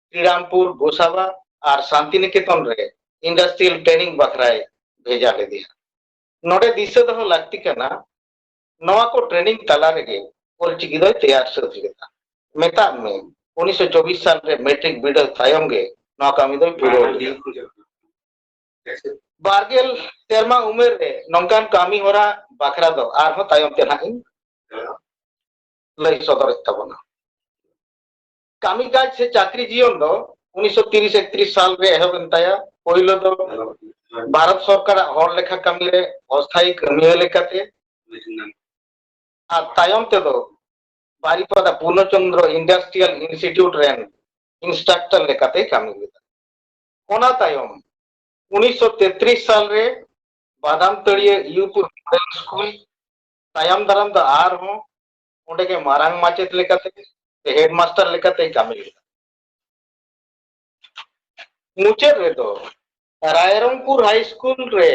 ᱥᱨᱤᱨᱟᱢᱯᱩᱨ, ᱜᱳᱥᱟᱵᱟ ᱟᱨ ᱥᱟᱱᱛᱤᱱᱤᱠᱮᱛᱚᱱ ᱨᱮ ᱤᱱᱰᱟᱥᱴᱨᱤᱭᱟᱞ ᱴᱨᱮᱱᱤᱝ ᱵᱟᱠᱷᱨᱟᱭ ᱵᱷᱮᱡᱟ ᱞᱮᱫᱮᱭᱟ᱾ ᱱᱚᱰᱮ ᱫᱤᱥᱟᱹ ᱫᱚᱦᱚ ᱞᱟᱹᱠᱛᱤ ᱠᱟᱱᱟ, ᱱᱚᱣᱟ ᱠᱚ ᱴᱨᱮᱱᱤᱝ ᱛᱟᱞᱟ ᱨᱮᱜᱮ ᱚᱞᱪᱤᱠᱤ ᱫᱚᱭ ᱛᱮᱭᱟᱨ ᱥᱟᱹᱛ ᱞᱮᱫᱟ᱾ ᱢᱮᱛᱟᱜ ᱢᱮ, ᱩᱱᱤᱥᱥᱚ ᱪᱚᱵᱵᱤᱥ ᱥᱟᱞ ᱨᱮ ᱢᱮᱴᱨᱤᱠ ᱵᱤᱰᱟᱹᱣ ᱛᱟᱭᱚᱢ ᱜᱮ ᱱᱚᱣᱟ ᱠᱟᱹᱢᱤ ᱫᱚᱭ ᱯᱩᱨᱟᱹᱣ ᱞᱮᱫᱟ᱾ ᱵᱟᱨᱜᱮᱞ ᱥᱮᱨᱢᱟ ᱩᱢᱮᱨ ᱨᱮ ᱱᱚᱝᱠᱟᱱ ᱠᱟᱹᱢᱤ ᱦᱚᱨᱟ ᱵᱟᱠᱷᱨᱟ ᱫᱚ ᱟᱨᱦᱚᱸ ᱛᱟᱭᱚᱢ ᱛᱮ ᱱᱟᱦᱟᱜ ᱤᱧ ᱞᱟᱹᱭ ᱥᱚᱫᱚᱨᱮᱫ ᱛᱟᱵᱚᱱᱟ᱾ ᱠᱟᱹᱢᱤ ᱠᱟᱡᱽ ᱥᱮ ᱪᱟᱹᱠᱨᱤ ᱡᱤᱭᱚᱱ ᱫᱚ ᱩᱱᱤᱥᱥᱚ ᱛᱤᱨᱤᱥ ᱮᱠᱛᱨᱤᱥ ᱥᱟᱞ ᱨᱮ ᱮᱦᱚᱵ ᱮᱱ ᱛᱟᱭᱟ᱾ ᱯᱳᱭᱞᱳ ᱫᱚ ᱵᱷᱟᱨᱚᱛ ᱥᱚᱨᱠᱟᱨᱟᱜ ᱦᱚᱲ ᱞᱮᱠᱷᱟ ᱠᱟᱹᱢᱤ ᱨᱮ ᱚᱥᱛᱷᱟᱭᱤ ᱠᱟᱹᱢᱤᱭᱟᱹ ᱞᱮᱠᱟᱛᱮ, ᱟᱨ ᱛᱟᱭᱚᱢ ᱛᱮᱫᱚ ᱵᱟᱨᱤᱯᱟᱫᱟ ᱯᱩᱨᱱᱚ ᱪᱚᱱᱫᱨᱚ ᱤᱱᱰᱟᱥᱴᱨᱤᱭᱟᱞ ᱤᱱᱥᱴᱤᱴᱭᱩᱴ ᱨᱮᱱ ᱤᱱᱥᱴᱨᱟᱠᱴᱚᱨ ᱞᱮᱠᱟᱛᱮ ᱠᱟᱹᱢᱤ ᱞᱮᱫᱟ᱾ ᱚᱱᱟ ᱛᱟᱭᱚᱢ ᱩᱱᱤᱥᱥᱚ ᱛᱮᱛᱨᱤᱥ ᱥᱟᱞ ᱨᱮ ᱵᱟᱫᱟᱢ ᱛᱟᱹᱲᱤᱭᱟᱹ ᱤᱭᱩ ᱯᱩᱨ ᱢᱚᱰᱮᱞ ᱥᱠᱩᱞ, ᱛᱟᱭᱚᱢ ᱫᱟᱨᱟᱢ ᱫᱚ ᱟᱨᱦᱚᱸ ᱚᱸᱰᱮ ᱜᱮ ᱢᱟᱨᱟᱝ ᱢᱟᱪᱮᱛ ᱞᱮᱠᱟᱛᱮ ᱥᱮ ᱦᱮᱰᱢᱟᱥᱴᱟᱨ ᱞᱮᱠᱟᱛᱮᱭ ᱠᱟᱹᱢᱤ ᱞᱮᱫᱟ᱾ ᱢᱩᱪᱟᱹᱫ ᱨᱮᱫᱚ ᱨᱟᱭᱨᱚᱝᱯᱩᱨ ᱦᱟᱭ ᱥᱠᱩᱞ ᱨᱮ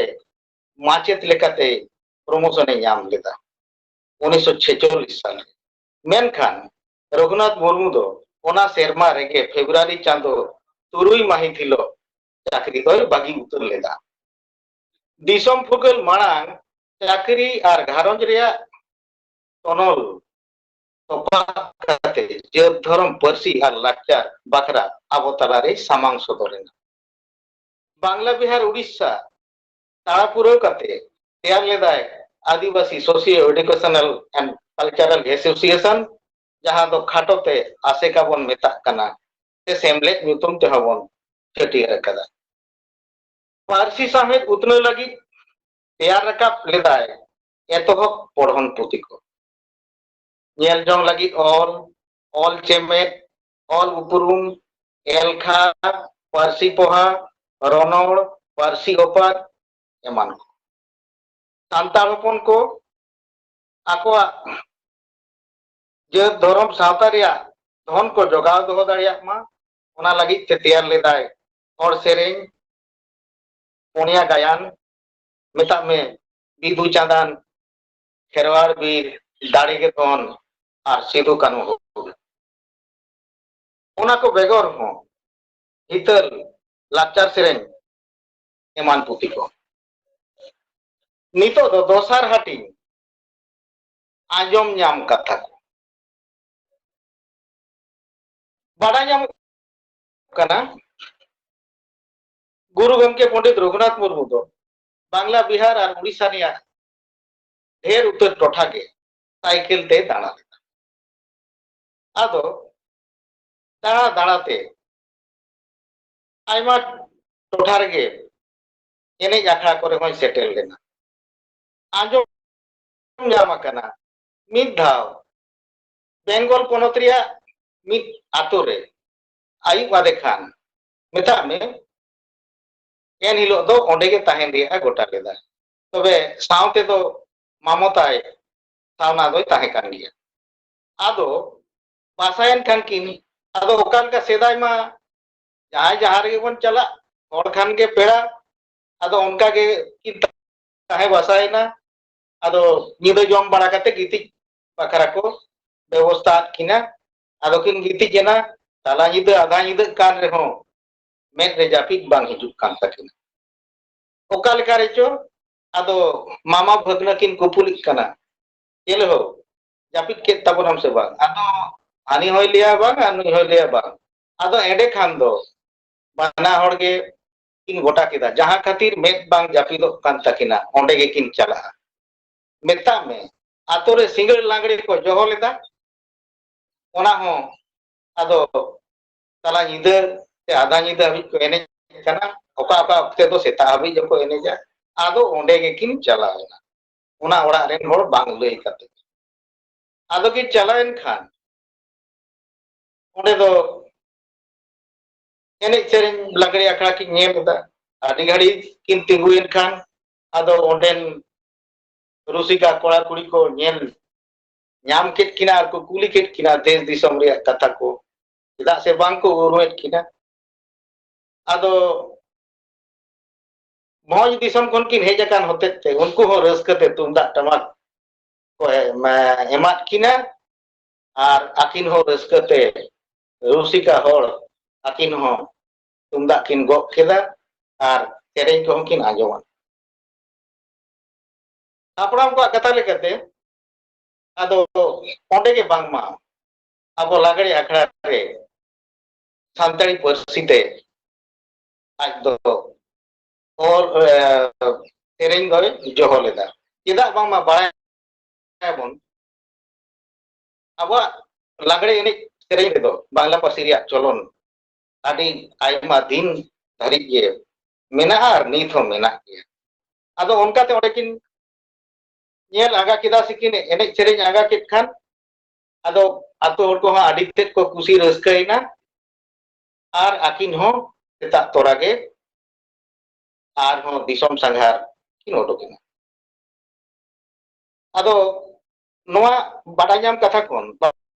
ᱢᱟᱪᱮᱛ ᱞᱮᱠᱟᱛᱮ ᱯᱨᱚᱢᱳᱥᱚᱱ ᱮ ᱧᱟᱢ ᱞᱮᱫᱟ ᱩᱱᱤᱥᱥᱚ ᱪᱷᱮᱪᱚᱞᱞᱤᱥ ᱥᱟᱞ ᱨᱮ᱾ ᱢᱮᱱᱠᱷᱟᱱ ᱨᱚᱜᱷᱩᱱᱟᱛᱷ ᱢᱩᱨᱢᱩ ᱫᱚ ᱚᱱᱟ ᱥᱮᱨᱢᱟ ᱨᱮᱜᱮ ᱯᱷᱮᱵᱽᱨᱩᱣᱟᱨᱤ ᱪᱟᱸᱫᱚ ᱛᱩᱨᱩᱭ ᱢᱟᱹᱦᱤᱛ ᱦᱤᱞᱳᱜ ᱪᱟᱹᱠᱨᱤ ᱫᱚᱭ ᱵᱟᱹᱜᱤ ᱩᱛᱟᱹᱨ ᱞᱮᱫᱟ᱾ ᱫᱤᱥᱚᱢ ᱯᱷᱩᱨᱜᱟᱹᱞ ᱢᱟᱲᱟᱝ ᱪᱟᱹᱠᱨᱤ ᱟᱨ ᱜᱷᱟᱨᱚᱸᱡᱽ ᱨᱮᱭᱟᱜ ᱛᱚᱱᱚᱞ ᱛᱚᱯᱟᱜ ᱠᱟᱛᱮ ᱡᱟᱹᱛ, ᱫᱷᱚᱨᱚᱢ, ᱯᱟᱹᱨᱥᱤ ᱟᱨ ᱞᱟᱠᱪᱟᱨ ᱵᱟᱠᱷᱨᱟ ᱟᱵᱚ ᱛᱟᱞᱟᱨᱮ ᱥᱟᱢᱟᱝ ᱥᱚᱫᱚᱨ ᱮᱱᱟ᱾ ᱵᱟᱝᱞᱟ, ᱵᱤᱦᱟᱨ, ᱩᱲᱤᱥᱥᱟ ᱫᱟᱬᱟ ᱯᱩᱨᱟᱹᱣ ᱠᱟᱛᱮ ᱛᱮᱭᱟᱨ ᱞᱮᱫᱟᱭ Adivasi socio educational and cultural association, ᱡᱟᱦᱟᱸ ᱫᱚ ᱠᱷᱟᱴᱚ ᱛᱮ ᱟᱥᱮᱠᱟ ᱵᱚᱱ ᱢᱮᱛᱟᱜ ᱠᱟᱱᱟ, ᱥᱮ ᱥᱮᱢᱞᱮᱫ ᱧᱩᱛᱩᱢ ᱛᱮᱦᱚᱸ ᱵᱚᱱ ᱪᱷᱟᱹᱴᱭᱟᱹᱨ ᱟᱠᱟᱫᱟ᱾ ᱯᱟᱹᱨᱥᱤ ᱥᱟᱶᱦᱮᱫ ᱩᱛᱱᱟᱹᱣ ᱞᱟᱹᱜᱤᱫ ᱛᱮᱭᱟᱨ ᱨᱟᱠᱟᱵ ᱞᱮᱫᱟᱭ ᱮᱛᱚᱦᱚᱵ ᱯᱚᱲᱦᱚᱱ ᱯᱩᱛᱷᱤ ᱠᱚ᱾ ᱧᱮᱞ ᱡᱚᱝ ᱞᱟᱹᱜᱤᱫ ᱚᱞ, ᱚᱞ ᱪᱮᱢᱮᱫ, ᱚᱞ ᱩᱯᱨᱩᱢ, ᱮᱞᱠᱷᱟ, ᱯᱟᱹᱨᱥᱤ ᱯᱚᱦᱟ, ᱨᱚᱱᱚᱲ, ᱯᱟᱹᱨᱥᱤ ᱚᱯᱟᱛ ᱮᱢᱟᱱ ᱠᱚ᱾ ᱥᱟᱱᱛᱟᱲ ᱦᱚᱯᱚᱱ ᱠᱚ ᱟᱠᱚᱣᱟᱜ ᱡᱟᱹᱛ ᱫᱷᱚᱨᱚᱢ ᱥᱟᱶᱛᱟ ᱨᱮᱭᱟᱜ ᱫᱷᱚᱱ ᱠᱚ ᱡᱚᱜᱟᱣ ᱫᱚᱦᱚ ᱫᱟᱲᱮᱭᱟᱜ ᱢᱟ, ᱚᱱᱟ ᱞᱟᱹᱜᱤᱫ ᱛᱮ ᱛᱮᱭᱟᱨ ᱞᱮᱫᱟᱭ ᱦᱚᱲ ᱥᱮᱨᱮᱧ, ᱯᱩᱱᱭᱟ ᱜᱟᱭᱟᱱ, ᱢᱮᱛᱟᱜ ᱢᱮ ᱵᱤᱫᱩ ᱪᱟᱸᱫᱟᱱ, ᱠᱷᱮᱨᱣᱟᱲ ᱵᱤᱨ, ᱫᱟᱲᱮ ᱜᱮ ᱫᱷᱚᱱ ᱟᱨ ᱥᱤᱫᱩ ᱠᱟᱹᱱᱦᱩ ᱦᱩᱞ᱾ ᱚᱱᱟ ᱠᱚ ᱵᱮᱜᱚᱨ ᱦᱚᱸ ᱦᱤᱛᱟᱹᱞ ᱞᱟᱠᱪᱟᱨ ᱥᱮᱨᱮᱧ ᱮᱢᱟᱱ ᱯᱩᱛᱷᱤ ᱠᱚ᱾ ᱱᱤᱛᱚᱜ ᱫᱚ ᱫᱚᱥᱟᱨ ᱦᱟᱹᱴᱤᱧ ᱟᱸᱡᱚᱢ ᱧᱟᱢ ᱠᱟᱛᱷᱟ ᱠᱚ᱾ ᱵᱟᱰᱟᱭ ᱧᱟᱢᱚᱜ ᱠᱟᱱᱟ, ᱜᱩᱨᱩ ᱜᱚᱢᱠᱮ ᱯᱚᱱᱰᱤᱛ ᱨᱚᱜᱷᱩᱱᱟᱛᱷ ᱢᱩᱨᱢᱩ ᱫᱚ ᱵᱟᱝᱞᱟ, ᱵᱤᱦᱟᱨ ᱟᱨ ᱩᱲᱤᱥᱥᱟ ᱨᱮᱭᱟᱜ ᱰᱷᱮᱨ ᱩᱛᱟᱹᱨ ᱴᱚᱴᱷᱟ ᱜᱮ ᱥᱟᱭᱠᱮᱞ ᱛᱮ ᱫᱟᱬᱟ ᱞᱮᱫᱟ᱾ ᱟᱫᱚ ᱫᱟᱬᱟ ᱫᱟᱬᱟ ᱛᱮ ᱟᱭᱢᱟ ᱴᱚᱴᱷᱟ ᱨᱮᱜᱮ ᱮᱱᱮᱡ ᱟᱠᱷᱲᱟ ᱠᱚᱨᱮ ᱦᱚᱸᱭ ᱥᱮᱴᱮᱨ ᱞᱮᱱᱟ᱾ ᱟᱸᱡᱚᱢ ᱧᱟᱢ ᱟᱠᱟᱱᱟ, ᱢᱤᱫ ᱫᱷᱟᱣ ᱵᱮᱝᱜᱚᱞ ᱯᱚᱱᱚᱛ ᱨᱮᱭᱟᱜ ᱢᱤᱫ ᱟᱛᱳ ᱨᱮ ᱟᱹᱭᱩᱵ ᱟᱫᱮ ᱠᱷᱟᱱ, ᱢᱮᱛᱟᱜ ᱢᱮ, ᱮᱱ ᱦᱤᱞᱳᱜ ᱫᱚ ᱚᱸᱰᱮ ᱜᱮ ᱛᱟᱦᱮᱱ ᱨᱮᱭᱟᱜ ᱮ ᱜᱚᱴᱟ ᱞᱮᱫᱟ᱾ ᱛᱚᱵᱮ ᱥᱟᱶ ᱛᱮᱫᱚ ᱢᱟᱢᱚ ᱛᱟᱭ ᱥᱟᱣᱱᱟ ᱫᱚᱭ ᱛᱟᱦᱮᱸ ᱠᱟᱱ ᱜᱮᱭᱟ᱾ ᱟᱫᱚ ᱵᱟᱥᱟᱭᱮᱱ ᱠᱷᱟᱱ ᱠᱤᱱ, ᱟᱫᱚ ᱚᱠᱟ ᱞᱮᱠᱟ ᱥᱮᱫᱟᱭ ᱢᱟ ᱡᱟᱦᱟᱸᱭ ᱡᱟᱦᱟᱸ ᱨᱮᱜᱮ ᱵᱚᱱ ᱪᱟᱞᱟᱜ, ᱦᱚᱲ ᱠᱷᱟᱱ ᱜᱮ ᱯᱮᱲᱟ, ᱟᱫᱚ ᱚᱱᱠᱟ ᱜᱮ ᱠᱤᱱ ᱛᱟᱦᱮᱸ ᱵᱟᱥᱟᱭᱮᱱᱟ᱾ ᱟᱫᱚ ᱧᱤᱫᱟᱹ ᱡᱚᱢ ᱵᱟᱲᱟ ᱠᱟᱛᱮ ᱜᱤᱛᱤᱡ ᱵᱟᱠᱷᱨᱟ ᱠᱚ ᱵᱮᱵᱚᱥᱛᱷᱟ ᱟᱫ ᱠᱤᱱᱟ᱾ ᱟᱫᱚ ᱠᱤᱱ ᱜᱤᱛᱤᱡ ᱮᱱᱟ᱾ ᱛᱟᱞᱟ ᱧᱤᱫᱟᱹ, ᱟᱫᱷᱟ ᱧᱤᱫᱟᱹᱜ ᱠᱟᱱ ᱨᱮᱦᱚᱸ ᱢᱮᱫ ᱨᱮ ᱡᱟᱹᱯᱤᱫ ᱵᱟᱝ ᱦᱤᱡᱩᱜ ᱠᱟᱱ ᱛᱟᱹᱠᱤᱱᱟ᱾ ᱚᱠᱟ ᱞᱮᱠᱟ ᱨᱮᱪᱚ ᱟᱫᱚ ᱢᱟᱢᱟ ᱵᱷᱟᱹᱜᱽᱱᱟᱹ ᱠᱤᱱ ᱠᱩᱯᱩᱞᱤᱜ ᱠᱟᱱᱟ, "ᱪᱮᱞᱮ ᱦᱳ, ᱡᱟᱹᱯᱤᱫ ᱠᱮᱫ ᱛᱟᱵᱚᱱᱟᱢ ᱥᱮ ᱵᱟᱝ?" ᱟᱫᱚ ᱦᱟᱹᱱᱤ ᱦᱚᱸᱭ ᱞᱟᱹᱭᱟ ᱵᱟᱝ ᱟᱨ ᱱᱩᱭ ᱦᱚᱸᱭ ᱞᱟᱹᱭᱟ ᱵᱟᱝ᱾ ᱟᱫᱚ ᱮᱸᱰᱮ ᱠᱷᱟᱱ ᱫᱚ ᱵᱟᱱᱟ ᱦᱚᱲ ᱜᱮ ᱠᱤᱱ ᱜᱚᱴᱟ ᱠᱮᱫᱟ, ᱡᱟᱦᱟᱸ ᱠᱷᱟᱹᱛᱤᱨ ᱢᱮᱫ ᱵᱟᱝ ᱡᱟᱹᱯᱤᱫᱚᱜ ᱠᱟᱱ ᱛᱟᱹᱠᱤᱱᱟ, ᱚᱸᱰᱮ ᱜᱮᱠᱤᱱ ᱪᱟᱞᱟᱜᱼᱟ᱾ ᱢᱮᱛᱟᱜ ᱢᱮ, ᱟᱛᱳ ᱨᱮ ᱥᱤᱸᱜᱟᱹᱲ ᱞᱟᱜᱽᱲᱮ ᱠᱚ ᱡᱚᱦᱚ ᱞᱮᱫᱟ, ᱚᱱᱟ ᱦᱚᱸ ᱟᱫᱚ ᱛᱟᱞᱟ ᱧᱤᱫᱟᱹ ᱥᱮ ᱟᱫᱷᱟ ᱧᱤᱫᱟᱹ ᱦᱟᱹᱵᱤᱡ ᱠᱚ ᱮᱱᱮᱡ ᱠᱟᱱᱟ, ᱚᱠᱟ ᱚᱠᱟ ᱚᱠᱛᱮ ᱫᱚ ᱥᱮᱛᱟᱜ ᱦᱟᱹᱵᱤᱡ ᱦᱚᱸᱠᱚ ᱮᱱᱮᱡᱟ᱾ ᱟᱫᱚ ᱚᱸᱰᱮ ᱜᱮᱠᱤᱱ ᱪᱟᱞᱟᱣ ᱮᱱᱟ᱾ ᱚᱱᱟ ᱚᱲᱟᱜ ᱨᱮᱱ ᱦᱚᱲ ᱵᱟᱝ ᱞᱟᱹᱭ ᱠᱟᱛᱮ᱾ ᱟᱫᱚ ᱠᱤᱱ ᱪᱟᱞᱟᱣᱮᱱ ᱠᱷᱟᱱ ᱚᱸᱰᱮ ᱫᱚ ᱮᱱᱮᱡ ᱥᱮᱨᱮᱧ ᱞᱟᱜᱽᱲᱮ ᱟᱠᱷᱲᱟ ᱠᱤᱱ ᱧᱮᱞ ᱮᱫᱟ᱾ ᱟᱹᱰᱤ ᱜᱷᱟᱹᱲᱤᱡ ᱠᱤᱱ ᱛᱤᱸᱜᱩᱭᱮᱱ ᱠᱷᱟᱱ ᱟᱫᱚ ᱚᱸᱰᱮᱱ ᱨᱩᱥᱤᱠᱟ ᱠᱚᱲᱟ ᱠᱩᱲᱤ ᱠᱚ ᱧᱮᱞ ᱧᱟᱢ ᱠᱮᱫ ᱠᱤᱱᱟ ᱟᱨ ᱠᱚ ᱠᱩᱞᱤ ᱠᱮᱫ ᱠᱤᱱᱟ ᱫᱮᱥ ᱫᱤᱥᱚᱢ ᱨᱮᱭᱟᱜ ᱠᱟᱛᱷᱟ ᱠᱚ, ᱪᱮᱫᱟᱜ ᱥᱮ ᱵᱟᱝ ᱠᱚ ᱩᱨᱩᱢᱮᱫ ᱠᱤᱱᱟ᱾ ᱟᱫᱚ ᱵᱷᱚᱸᱡᱽ ᱫᱤᱥᱚᱢ ᱠᱷᱚᱱ ᱠᱤᱱ ᱦᱮᱡ ᱟᱠᱟᱱ ᱦᱚᱛᱮᱡ ᱛᱮ ᱩᱱᱠᱩ ᱦᱚᱸ ᱨᱟᱹᱥᱠᱟᱹ ᱛᱮ ᱛᱩᱢᱫᱟᱜ ᱴᱟᱢᱟᱠ ᱠᱚ ᱮᱢ-, ᱮᱢᱟᱫ ᱠᱤᱱᱟ ᱟᱨ ᱟᱹᱠᱤᱱ ᱦᱚᱸ ᱨᱟᱹᱥᱠᱟᱹ ᱛᱮ ᱨᱩᱥᱤᱠᱟ ᱦᱚᱲ ᱟᱹᱠᱤᱱ ᱦᱚᱸ ᱛᱩᱢᱫᱟᱜ ᱠᱤᱱ ᱜᱚᱜ ᱠᱮᱫᱟ ᱟᱨ ᱥᱮᱨᱮᱧ ᱠᱚᱦᱚᱸ ᱠᱤᱱ ᱟᱸᱡᱚᱢᱟ᱾ ᱦᱟᱯᱲᱟᱢ ᱠᱚᱣᱟᱜ ᱠᱟᱛᱷᱟ ᱞᱮᱠᱟᱛᱮ ᱟᱫᱚ ᱚᱸᱰᱮ ᱜᱮ ᱵᱟᱝᱢᱟ ᱟᱵᱚ ᱞᱟᱜᱽᱲᱮ ᱟᱠᱷᱲᱟ ᱨᱮ ᱥᱟᱱᱛᱟᱲᱤ ᱯᱟᱹᱨᱥᱤ ᱛᱮ ᱟᱡ ᱫᱚ ᱚᱞ, ᱮ, ᱥᱮᱨᱮᱧ ᱫᱚᱭ ᱡᱚᱦᱚ ᱞᱮᱫᱟ᱾ ᱪᱮᱫᱟᱜ ᱵᱟᱝᱢᱟ ᱵᱟᱲᱟᱭᱟᱵᱚᱱ, ᱟᱵᱚᱣᱟᱜ ᱞᱟᱜᱽᱲᱮ ᱮᱱᱮᱡ ᱥᱮᱨᱮᱧ ᱨᱮᱫᱚ ᱵᱟᱝᱞᱟ ᱯᱟᱹᱨᱥᱤ ᱨᱮᱭᱟᱜ ᱪᱚᱞᱚᱱ ᱟᱹᱰᱤ ᱟᱭᱢᱟ ᱫᱤᱱ ᱫᱷᱟᱹᱨᱤᱡ ᱜᱮ ᱢᱮᱱᱟᱜᱼᱟ ᱟᱨ ᱱᱤᱛ ᱦᱚᱸ ᱢᱮᱱᱟᱜ ᱜᱮᱭᱟ᱾ ᱟᱫᱚ ᱚᱱᱠᱟᱛᱮ ᱚᱸᱰᱮ ᱠᱤᱱ ᱧᱮᱞ ᱟᱸᱜᱟ ᱠᱮᱫᱟ ᱥᱮ ᱠᱤᱱ ᱮᱱᱮᱡ ᱥᱮᱨᱮᱧ ᱟᱸᱜᱟ ᱠᱮᱫ ᱠᱷᱟᱱ, ᱟᱫᱚ ᱟᱛᱳ ᱦᱚᱲ ᱠᱚᱦᱚᱸ ᱟᱹᱰᱤ ᱛᱮᱫ ᱠᱚ ᱠᱩᱥᱤ ᱨᱟᱹᱥᱠᱟᱹᱭᱮᱱᱟ᱾ ᱟᱨ ᱟᱹᱠᱤᱱ ᱦᱚᱸ ᱥᱮᱛᱟᱜ ᱛᱚᱨᱟ ᱜᱮ ᱟᱨᱦᱚᱸ ᱫᱤᱥᱚᱢ ᱥᱟᱸᱜᱷᱟᱨ ᱠᱤᱱ ᱚᱰᱚᱠ ᱮᱱᱟ᱾ ᱟᱫᱚ ᱱᱚᱣᱟ ᱵᱟᱰᱟᱭ ᱧᱟᱢ ᱠᱟᱛᱷᱟ ᱠᱷᱚᱱ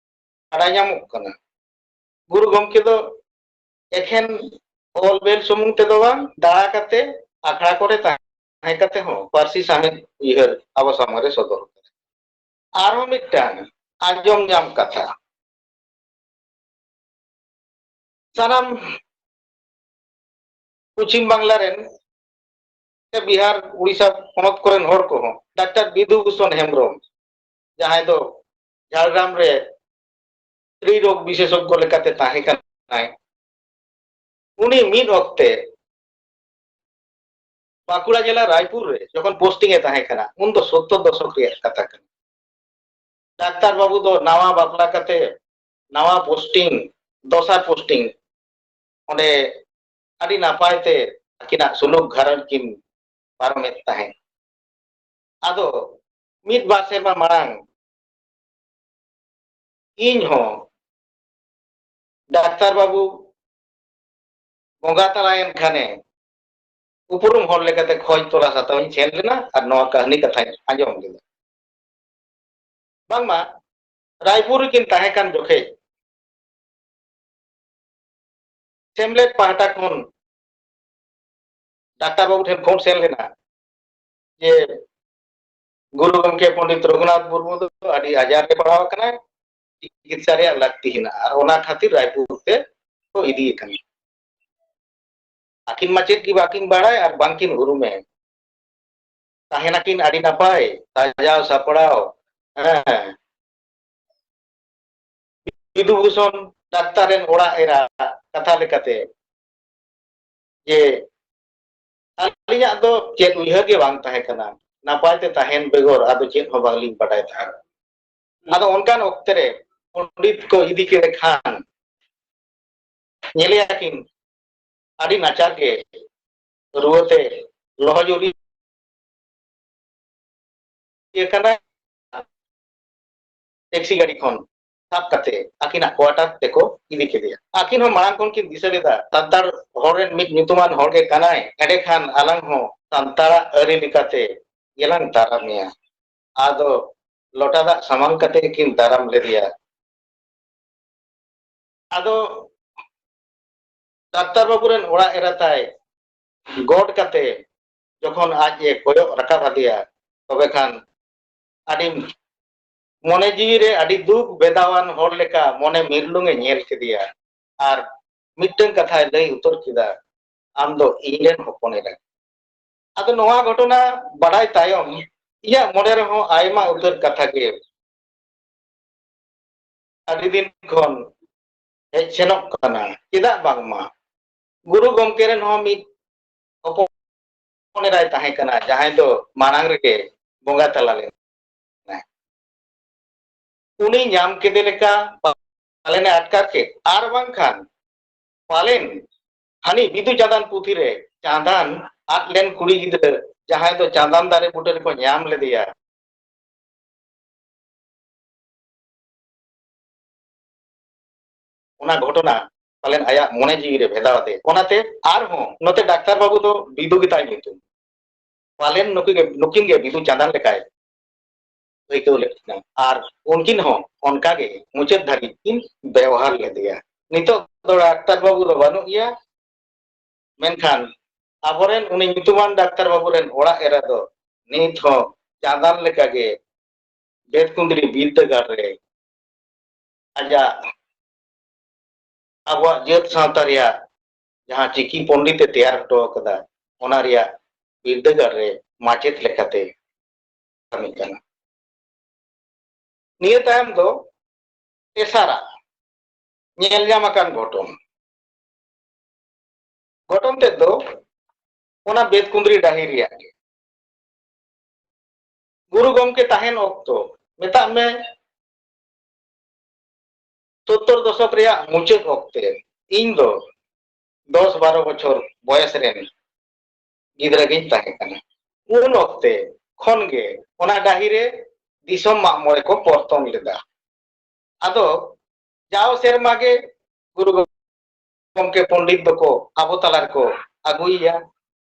ᱵᱟᱰᱟᱭ ᱧᱟᱢᱚᱜ ᱠᱟᱱᱟ, ᱜᱩᱨᱩ ᱜᱚᱢᱠᱮ ᱫᱚ ᱮᱠᱷᱮᱱ ᱚᱞ ᱵᱮᱞ ᱥᱩᱢᱩᱝ ᱛᱮᱫᱚ ᱵᱟᱝ, ᱫᱟᱬᱟ ᱠᱟᱛᱮ, ᱟᱠᱷᱲᱟ ᱠᱚᱨᱮ ᱛᱟᱦᱮᱸ ᱠᱟᱛᱮ ᱦᱚᱸ ᱯᱟᱹᱨᱥᱤ ᱥᱟᱶᱦᱮᱫ ᱩᱭᱦᱟᱹᱨ ᱟᱵᱚ ᱥᱟᱢᱟᱝ ᱨᱮ ᱥᱚᱫᱚᱨ ᱠᱟᱫᱟ᱾ ᱟᱨᱦᱚᱸ ᱢᱤᱫᱴᱟᱝ ᱟᱸᱡᱚᱢ ᱧᱟᱢ ᱠᱟᱛᱷᱟ, ᱥᱟᱱᱟᱢ ᱯᱚᱪᱷᱤᱢ ᱵᱟᱝᱞᱟ ᱨᱮᱱ ᱥᱮ ᱵᱤᱦᱟᱨ, ᱩᱲᱤᱥᱥᱟ ᱯᱚᱱᱚᱛ ᱠᱚᱨᱮᱱ ᱦᱚᱲ ᱠᱚᱦᱚᱸ ᱰᱟᱠᱛᱟᱨ ᱵᱤᱫᱩ ᱵᱷᱩᱥᱚᱱ ᱦᱮᱢᱵᱨᱚᱢ, ᱡᱟᱦᱟᱸᱭ ᱫᱚ ᱡᱷᱟᱲᱜᱨᱟᱢ ᱨᱮ ᱥᱛᱨᱤ ᱨᱳᱜᱽ ᱵᱤᱥᱮᱥᱚᱡᱽᱡᱚ ᱞᱮᱠᱟᱛᱮ ᱛᱟᱦᱮᱸ ᱠᱟᱱᱟᱭ, ᱩᱱᱤ ᱢᱤᱫ ᱚᱠᱛᱮ ᱵᱟᱸᱠᱩᱲᱟ ᱡᱮᱞᱟ ᱨᱟᱭᱯᱩᱨ ᱨᱮ ᱡᱚᱠᱷᱚᱱ ᱯᱳᱥᱴᱤᱝ ᱮ ᱛᱟᱦᱮᱸ ᱠᱟᱱᱟ, ᱩᱱ ᱫᱚ ᱥᱚᱛᱛᱚᱨ ᱫᱚᱥᱚᱠ ᱨᱮᱭᱟᱜ ᱠᱟᱛᱷᱟ ᱠᱟᱱᱟ᱾ ᱰᱟᱠᱛᱟᱨ ᱵᱟᱹᱵᱩ ᱫᱚ ᱱᱟᱣᱟ ᱵᱟᱯᱞᱟ ᱠᱟᱛᱮ ᱱᱟᱣᱟ ᱯᱳᱥᱴᱤᱝ, ᱫᱚᱥᱟᱨ ᱯᱳᱥᱴᱤᱝ, ᱚᱸᱰᱮ ᱟᱹᱰᱤ ᱱᱟᱯᱟᱭ ᱛᱮ ᱟᱹᱠᱤᱱᱟᱜ ᱥᱩᱞᱩᱠ ᱜᱷᱟᱨᱚᱸᱡᱽ ᱠᱤᱱ ᱯᱟᱨᱚᱢᱮᱫ ᱛᱟᱦᱮᱸᱫ᱾ ᱟᱫᱚ ᱢᱤᱫ ᱵᱟᱨ ᱥᱮᱨᱢᱟ ᱢᱟᱲᱟᱝ ᱤᱧ ᱦᱚᱸ ᱰᱟᱠᱛᱟᱨ ᱵᱟᱹᱵᱩ ᱵᱚᱸᱜᱟ ᱛᱟᱞᱟᱭᱮᱱ ᱠᱷᱟᱱᱮ ᱩᱯᱨᱩᱢ ᱦᱚᱲ ᱞᱮᱠᱟᱛᱮ ᱠᱷᱚᱡᱽ ᱛᱚᱞᱟᱥ ᱦᱟᱛᱟᱣ ᱤᱧ ᱥᱮᱱ ᱞᱮᱱᱟ ᱟᱨ ᱱᱚᱣᱟ ᱠᱟᱹᱦᱱᱤ ᱠᱟᱛᱷᱟᱧ ᱟᱸᱡᱚᱢ ᱞᱮᱫᱟ᱾ ᱵᱟᱝᱢᱟ ᱨᱟᱭᱯᱩᱨ ᱨᱮᱠᱤᱱ ᱛᱟᱦᱮᱸ ᱠᱟᱱ ᱡᱚᱠᱷᱮᱡ ᱥᱮᱢᱞᱮᱫ ᱯᱟᱦᱴᱟ ᱠᱷᱚᱱ ᱰᱟᱠᱛᱟᱨ ᱵᱟᱹᱵᱩ ᱴᱷᱮᱱ ᱯᱷᱳᱱ ᱥᱮᱱ ᱞᱮᱱᱟ ᱡᱮ ᱜᱩᱨᱩ ᱜᱚᱢᱠᱮ ᱯᱚᱱᱰᱤᱛ ᱨᱚᱜᱷᱩᱱᱟᱛᱷ ᱢᱩᱨᱢᱩ ᱫᱚ ᱟᱹᱰᱤ ᱟᱡᱟᱨ ᱨᱮ ᱯᱟᱲᱟᱣ ᱟᱠᱟᱱᱟᱭ, ᱪᱤᱠᱤᱛᱥᱟ ᱨᱮᱭᱟᱜ ᱞᱟᱹᱠᱛᱤ ᱦᱮᱱᱟᱜᱼᱟ, ᱟᱨ ᱚᱱᱟ ᱠᱷᱟᱹᱛᱤᱨ ᱨᱟᱭᱯᱩᱨ ᱛᱮ ᱠᱚ ᱤᱫᱤᱭᱮ ᱠᱟᱱᱟ᱾ ᱟᱹᱠᱤᱱ ᱢᱟ ᱪᱮᱫ ᱜᱮ ᱵᱟᱹᱠᱤᱱ ᱵᱟᱲᱟᱭ ᱟᱨ ᱵᱟᱝᱠᱤᱱ ᱩᱨᱩᱢᱮ᱾ ᱛᱟᱦᱮᱱᱟᱠᱤᱱ ᱟᱹᱰᱤ ᱱᱟᱯᱟᱭ ᱥᱟᱡᱟᱣ ᱥᱟᱯᱲᱟᱣ, ᱦᱮᱸ, ᱵᱤᱫᱩ ᱵᱷᱩᱥᱚᱱ ᱰᱟᱠᱛᱟᱨ ᱨᱮᱱ ᱚᱲᱟᱜ ᱮᱨᱟ ᱠᱟᱛᱷᱟ ᱞᱮᱠᱟᱛᱮ ᱡᱮ ᱟᱹᱞᱤᱧᱟᱜ ᱫᱚ ᱪᱮᱫ ᱩᱭᱦᱟᱹᱨ ᱜᱮ ᱵᱟᱝ ᱛᱟᱦᱮᱸ ᱠᱟᱱᱟ, ᱱᱟᱯᱟᱭ ᱛᱮ ᱛᱟᱦᱮᱱ ᱵᱮᱜᱚᱨ ᱟᱫᱚ ᱪᱮᱫ ᱦᱚᱸ ᱵᱟᱝᱞᱤᱧ ᱵᱟᱰᱟᱭ ᱛᱟᱦᱮᱸᱫ᱾ ᱟᱫᱚ ᱚᱱᱠᱟᱱ ᱚᱠᱛᱮ ᱨᱮ ᱯᱚᱱᱰᱤᱛ ᱠᱚ ᱤᱫᱤ ᱠᱮᱫᱮ ᱠᱷᱟᱱ ᱧᱮᱞᱮᱭᱟ ᱠᱤᱱ ᱟᱹᱰᱤ ᱱᱟᱪᱟᱨ ᱜᱮ ᱨᱩᱣᱟᱹᱛᱮ ᱞᱚᱦᱚᱡᱩᱨᱤ ᱠᱟᱱᱟᱭ᱾ ᱴᱮᱠᱥᱤ ᱜᱟᱹᱰᱤ ᱠᱷᱚᱱ ᱥᱟᱵ ᱠᱟᱛᱮ ᱟᱹᱠᱤᱱᱟᱜ ᱠᱚᱣᱟᱴᱟᱨ ᱛᱮᱠᱚ ᱤᱫᱤ ᱠᱮᱫᱮᱭᱟ᱾ ᱟᱹᱠᱤᱱ ᱦᱚᱸ ᱢᱟᱲᱟᱝ ᱠᱷᱚᱱ ᱠᱤᱱ ᱫᱤᱥᱟᱹ ᱞᱮᱫᱟ, ᱥᱟᱱᱛᱟᱲ ᱦᱚᱲ ᱨᱮᱱ ᱢᱤᱫ ᱧᱩᱛᱩᱢᱟᱱ ᱦᱚᱲ ᱜᱮ ᱠᱟᱱᱟᱭ, ᱮᱸᱰᱮᱠᱷᱟᱱ ᱟᱞᱟᱝ ᱦᱚᱸ ᱥᱟᱱᱛᱟᱲᱟᱜ ᱟᱹᱨᱤ ᱞᱮᱠᱟᱛᱮ ᱜᱮᱞᱟᱝ ᱫᱟᱨᱟᱢᱮᱭᱟ᱾ ᱟᱫᱚ ᱞᱚᱴᱟ ᱫᱟᱜ ᱥᱟᱢᱟᱝ ᱠᱟᱛᱮ ᱠᱤᱱ ᱫᱟᱨᱟᱢ ᱞᱮᱫᱮᱭᱟ᱾ ᱟᱫᱚ ᱰᱟᱠᱛᱟᱨ ᱵᱟᱹᱵᱩ ᱨᱮᱱ ᱚᱲᱟᱜ ᱮᱨᱟ ᱛᱟᱭ ᱜᱚᱰ ᱠᱟᱛᱮ ᱡᱚᱠᱷᱚᱱ ᱟᱡ ᱮ ᱠᱚᱭᱚᱜ ᱨᱟᱠᱟᱵ ᱟᱫᱮᱭᱟ, ᱛᱚᱵᱮ ᱠᱷᱟᱱ ᱟᱹᱰᱤ ᱢᱚᱱᱮ ᱡᱤᱣᱤ ᱨᱮ ᱟᱹᱰᱤ ᱫᱩᱠ ᱵᱮᱫᱟᱣᱟᱱ ᱦᱚᱲ ᱞᱮᱠᱟ ᱢᱚᱱᱮ ᱢᱤᱨᱞᱩᱝ ᱮ ᱧᱮᱞ ᱠᱮᱫᱮᱭᱟ ᱟᱨ ᱢᱤᱫᱴᱟᱝ ᱠᱟᱛᱷᱟᱭ ᱞᱟᱹᱭ ᱩᱛᱟᱹᱨ ᱠᱮᱫᱟ, "ᱟᱢ ᱫᱚ ᱤᱧ ᱨᱮᱱ ᱦᱚᱯᱚᱱ ᱮᱨᱟ ᱜᱮ᱾" ᱟᱫᱚ ᱱᱚᱣᱟ ᱜᱷᱚᱴᱚᱱᱟ ᱵᱟᱰᱟᱭ ᱛᱟᱭᱚᱢ ᱤᱧᱟᱹᱜ ᱢᱚᱱᱮ ᱨᱮᱦᱚᱸ ᱟᱭᱢᱟ ᱩᱛᱟᱹᱨ ᱠᱟᱛᱷᱟ ᱜᱮ ᱟᱹᱰᱤ ᱫᱤᱱ ᱠᱷᱚᱱ ᱦᱮᱡ ᱥᱮᱱᱚᱜ ᱠᱟᱱᱟ᱾ ᱪᱮᱫᱟᱜ ᱵᱟᱝᱢᱟ ᱜᱩᱨᱩ ᱜᱚᱢᱠᱮ ᱨᱮᱱ ᱦᱚᱸ ᱢᱤᱫ ᱦᱚᱯᱚᱱ ᱮᱨᱟᱭ ᱛᱟᱦᱮᱸ ᱠᱟᱱᱟ, ᱡᱟᱦᱟᱸᱭ ᱫᱚ ᱢᱟᱲᱟᱝ ᱨᱮᱜᱮ ᱵᱚᱸᱜᱟ ᱛᱟᱞᱟ ᱞᱮᱱᱟᱭ᱾ ᱩᱱᱤ ᱧᱟᱢ ᱠᱮᱫᱮ ᱞᱮᱠᱟ ᱯᱟᱞᱮᱱ ᱮ ᱟᱴᱠᱟᱨ ᱠᱮᱫ, ᱟᱨ ᱵᱟᱝᱠᱷᱟᱱ ᱯᱟᱞᱮᱱ ᱦᱟᱹᱱᱤ ᱵᱤᱫᱩ ᱪᱟᱸᱫᱟᱱ ᱯᱩᱛᱷᱤ ᱨᱮ ᱪᱟᱸᱫᱟᱱ ᱟᱫ ᱞᱮᱱ ᱠᱩᱲᱤ ᱜᱤᱫᱽᱨᱟᱹ ᱡᱟᱦᱟᱸᱭ ᱫᱚ ᱪᱟᱸᱫᱟᱱ ᱫᱟᱨᱮ ᱵᱩᱴᱟᱹ ᱨᱮᱠᱚ ᱧᱟᱢ ᱞᱮᱫᱮᱭᱟ, ᱚᱱᱟ ᱜᱷᱚᱴᱚᱱᱟ ᱯᱟᱞᱮᱱ ᱟᱭᱟᱜ ᱢᱚᱱᱮ ᱡᱤᱣᱤ ᱨᱮ ᱵᱷᱮᱫᱟᱣ ᱟᱫᱮ᱾ ᱚᱱᱟᱛᱮ ᱟᱨᱦᱚᱸ ᱱᱚᱛᱮ ᱰᱟᱠᱛᱟᱨ ᱵᱟᱹᱵᱩ ᱫᱚ ᱵᱤᱫᱩ ᱜᱮᱛᱟᱭ ᱧᱩᱛᱩᱢ᱾ ᱯᱟᱞᱮᱱ ᱱᱩᱠᱤᱱ ᱜᱮ, ᱱᱩᱠᱤᱱ ᱜᱮ ᱵᱤᱫᱩ ᱪᱟᱸᱫᱟᱱ ᱞᱮᱠᱟᱭ ᱟᱹᱭᱠᱟᱹᱣ ᱞᱮᱫ ᱠᱤᱱᱟ᱾ ᱟᱨ ᱩᱱᱠᱤᱱ ᱦᱚᱸ ᱚᱱᱠᱟ ᱜᱮ ᱢᱩᱪᱟᱹᱫ ᱫᱷᱟᱹᱵᱤᱡ ᱠᱤᱱ ᱵᱮᱣᱦᱟᱨ ᱞᱮᱫᱮᱭᱟ᱾ ᱱᱤᱛᱚᱜ ᱫᱚ ᱰᱟᱠᱛᱟᱨ ᱵᱟᱹᱵᱩ ᱫᱚ ᱵᱟᱹᱱᱩᱜ ᱜᱮᱭᱟ, ᱢᱮᱱᱠᱷᱟᱱ ᱟᱵᱚᱨᱮᱱ ᱩᱱᱤ ᱧᱩᱛᱩᱢᱟᱱ ᱰᱟᱠᱛᱟᱨ ᱵᱟᱹᱵᱩ ᱨᱮᱱ ᱚᱲᱟᱜ ᱮᱨᱟ ᱫᱚ ᱱᱤᱛ ᱦᱚᱸ ᱪᱟᱸᱫᱟᱱ ᱞᱮᱠᱟᱜᱮ ᱵᱮᱛᱠᱩᱸᱫᱽᱨᱤ ᱵᱤᱨᱫᱟᱹᱜᱟᱲ ᱨᱮ ᱟᱡᱟᱜ ᱟᱵᱚᱣᱟᱜ ᱡᱟᱹᱛ ᱥᱟᱶᱛᱟ ᱨᱮᱭᱟᱜ ᱡᱟᱦᱟᱸ ᱪᱤᱠᱤ ᱯᱚᱱᱰᱤᱛ ᱮ ᱛᱮᱭᱟᱨ ᱦᱚᱴᱚ ᱟᱠᱟᱫᱟ, ᱚᱱᱟ ᱨᱮᱭᱟᱜ ᱵᱤᱨᱫᱟᱹᱜᱟᱲ ᱨᱮ ᱢᱟᱪᱮᱛ ᱞᱮᱠᱟᱛᱮ ᱠᱟᱹᱢᱤ ᱠᱟᱱᱟ᱾ ᱱᱤᱭᱟᱹ ᱛᱟᱭᱚᱢ ᱫᱚ ᱛᱮᱥᱟᱨᱟᱜ ᱧᱮᱞ ᱧᱟᱢ ᱟᱠᱟᱱ ᱜᱷᱚᱴᱚᱱ᱾ ᱜᱷᱚᱴᱚᱱ ᱛᱮᱫ ᱫᱚ ᱚᱱᱟ ᱵᱮᱛᱠᱩᱸᱫᱽᱨᱤ ᱰᱟᱹᱦᱤ ᱨᱮᱭᱟᱜ ᱜᱮ᱾ ᱜᱩᱨᱩ ᱜᱚᱢᱠᱮ ᱛᱟᱦᱮᱱ ᱚᱠᱛᱚ, ᱢᱮᱛᱟᱜ ᱢᱮ ᱥᱳᱛᱛᱚᱨ ᱫᱚᱥᱚᱠ ᱨᱮᱭᱟᱜ ᱢᱩᱪᱟᱹᱫ ᱚᱠᱛᱮ, ᱤᱧ ᱫᱚ ᱫᱚᱥ ᱵᱟᱨᱚ ᱵᱚᱪᱷᱚᱨ ᱵᱚᱭᱮᱥ ᱨᱮᱱ ᱜᱤᱫᱽᱨᱟᱹ ᱜᱤᱧ ᱛᱟᱦᱮᱸ ᱠᱟᱱᱟ᱾ ᱩᱱ ᱚᱠᱛᱮ ᱠᱷᱚᱱ ᱜᱮ ᱚᱱᱟ ᱰᱟᱹᱦᱤ ᱨᱮ ᱫᱤᱥᱚᱢ ᱢᱟᱜ ᱢᱚᱬᱮ ᱠᱚ ᱯᱚᱨᱛᱚᱱ ᱞᱮᱫᱟ᱾ ᱟᱫᱚ ᱡᱟᱣ ᱥᱮᱨᱢᱟ ᱜᱮ ᱜᱩᱨᱩ ᱜᱚᱢᱠᱮ ᱯᱚᱱᱰᱤᱛ ᱫᱚᱠᱚ ᱟᱵᱚ ᱛᱟᱞᱟ ᱨᱮᱠᱚ ᱟᱹᱜᱩᱭᱮᱭᱟ᱾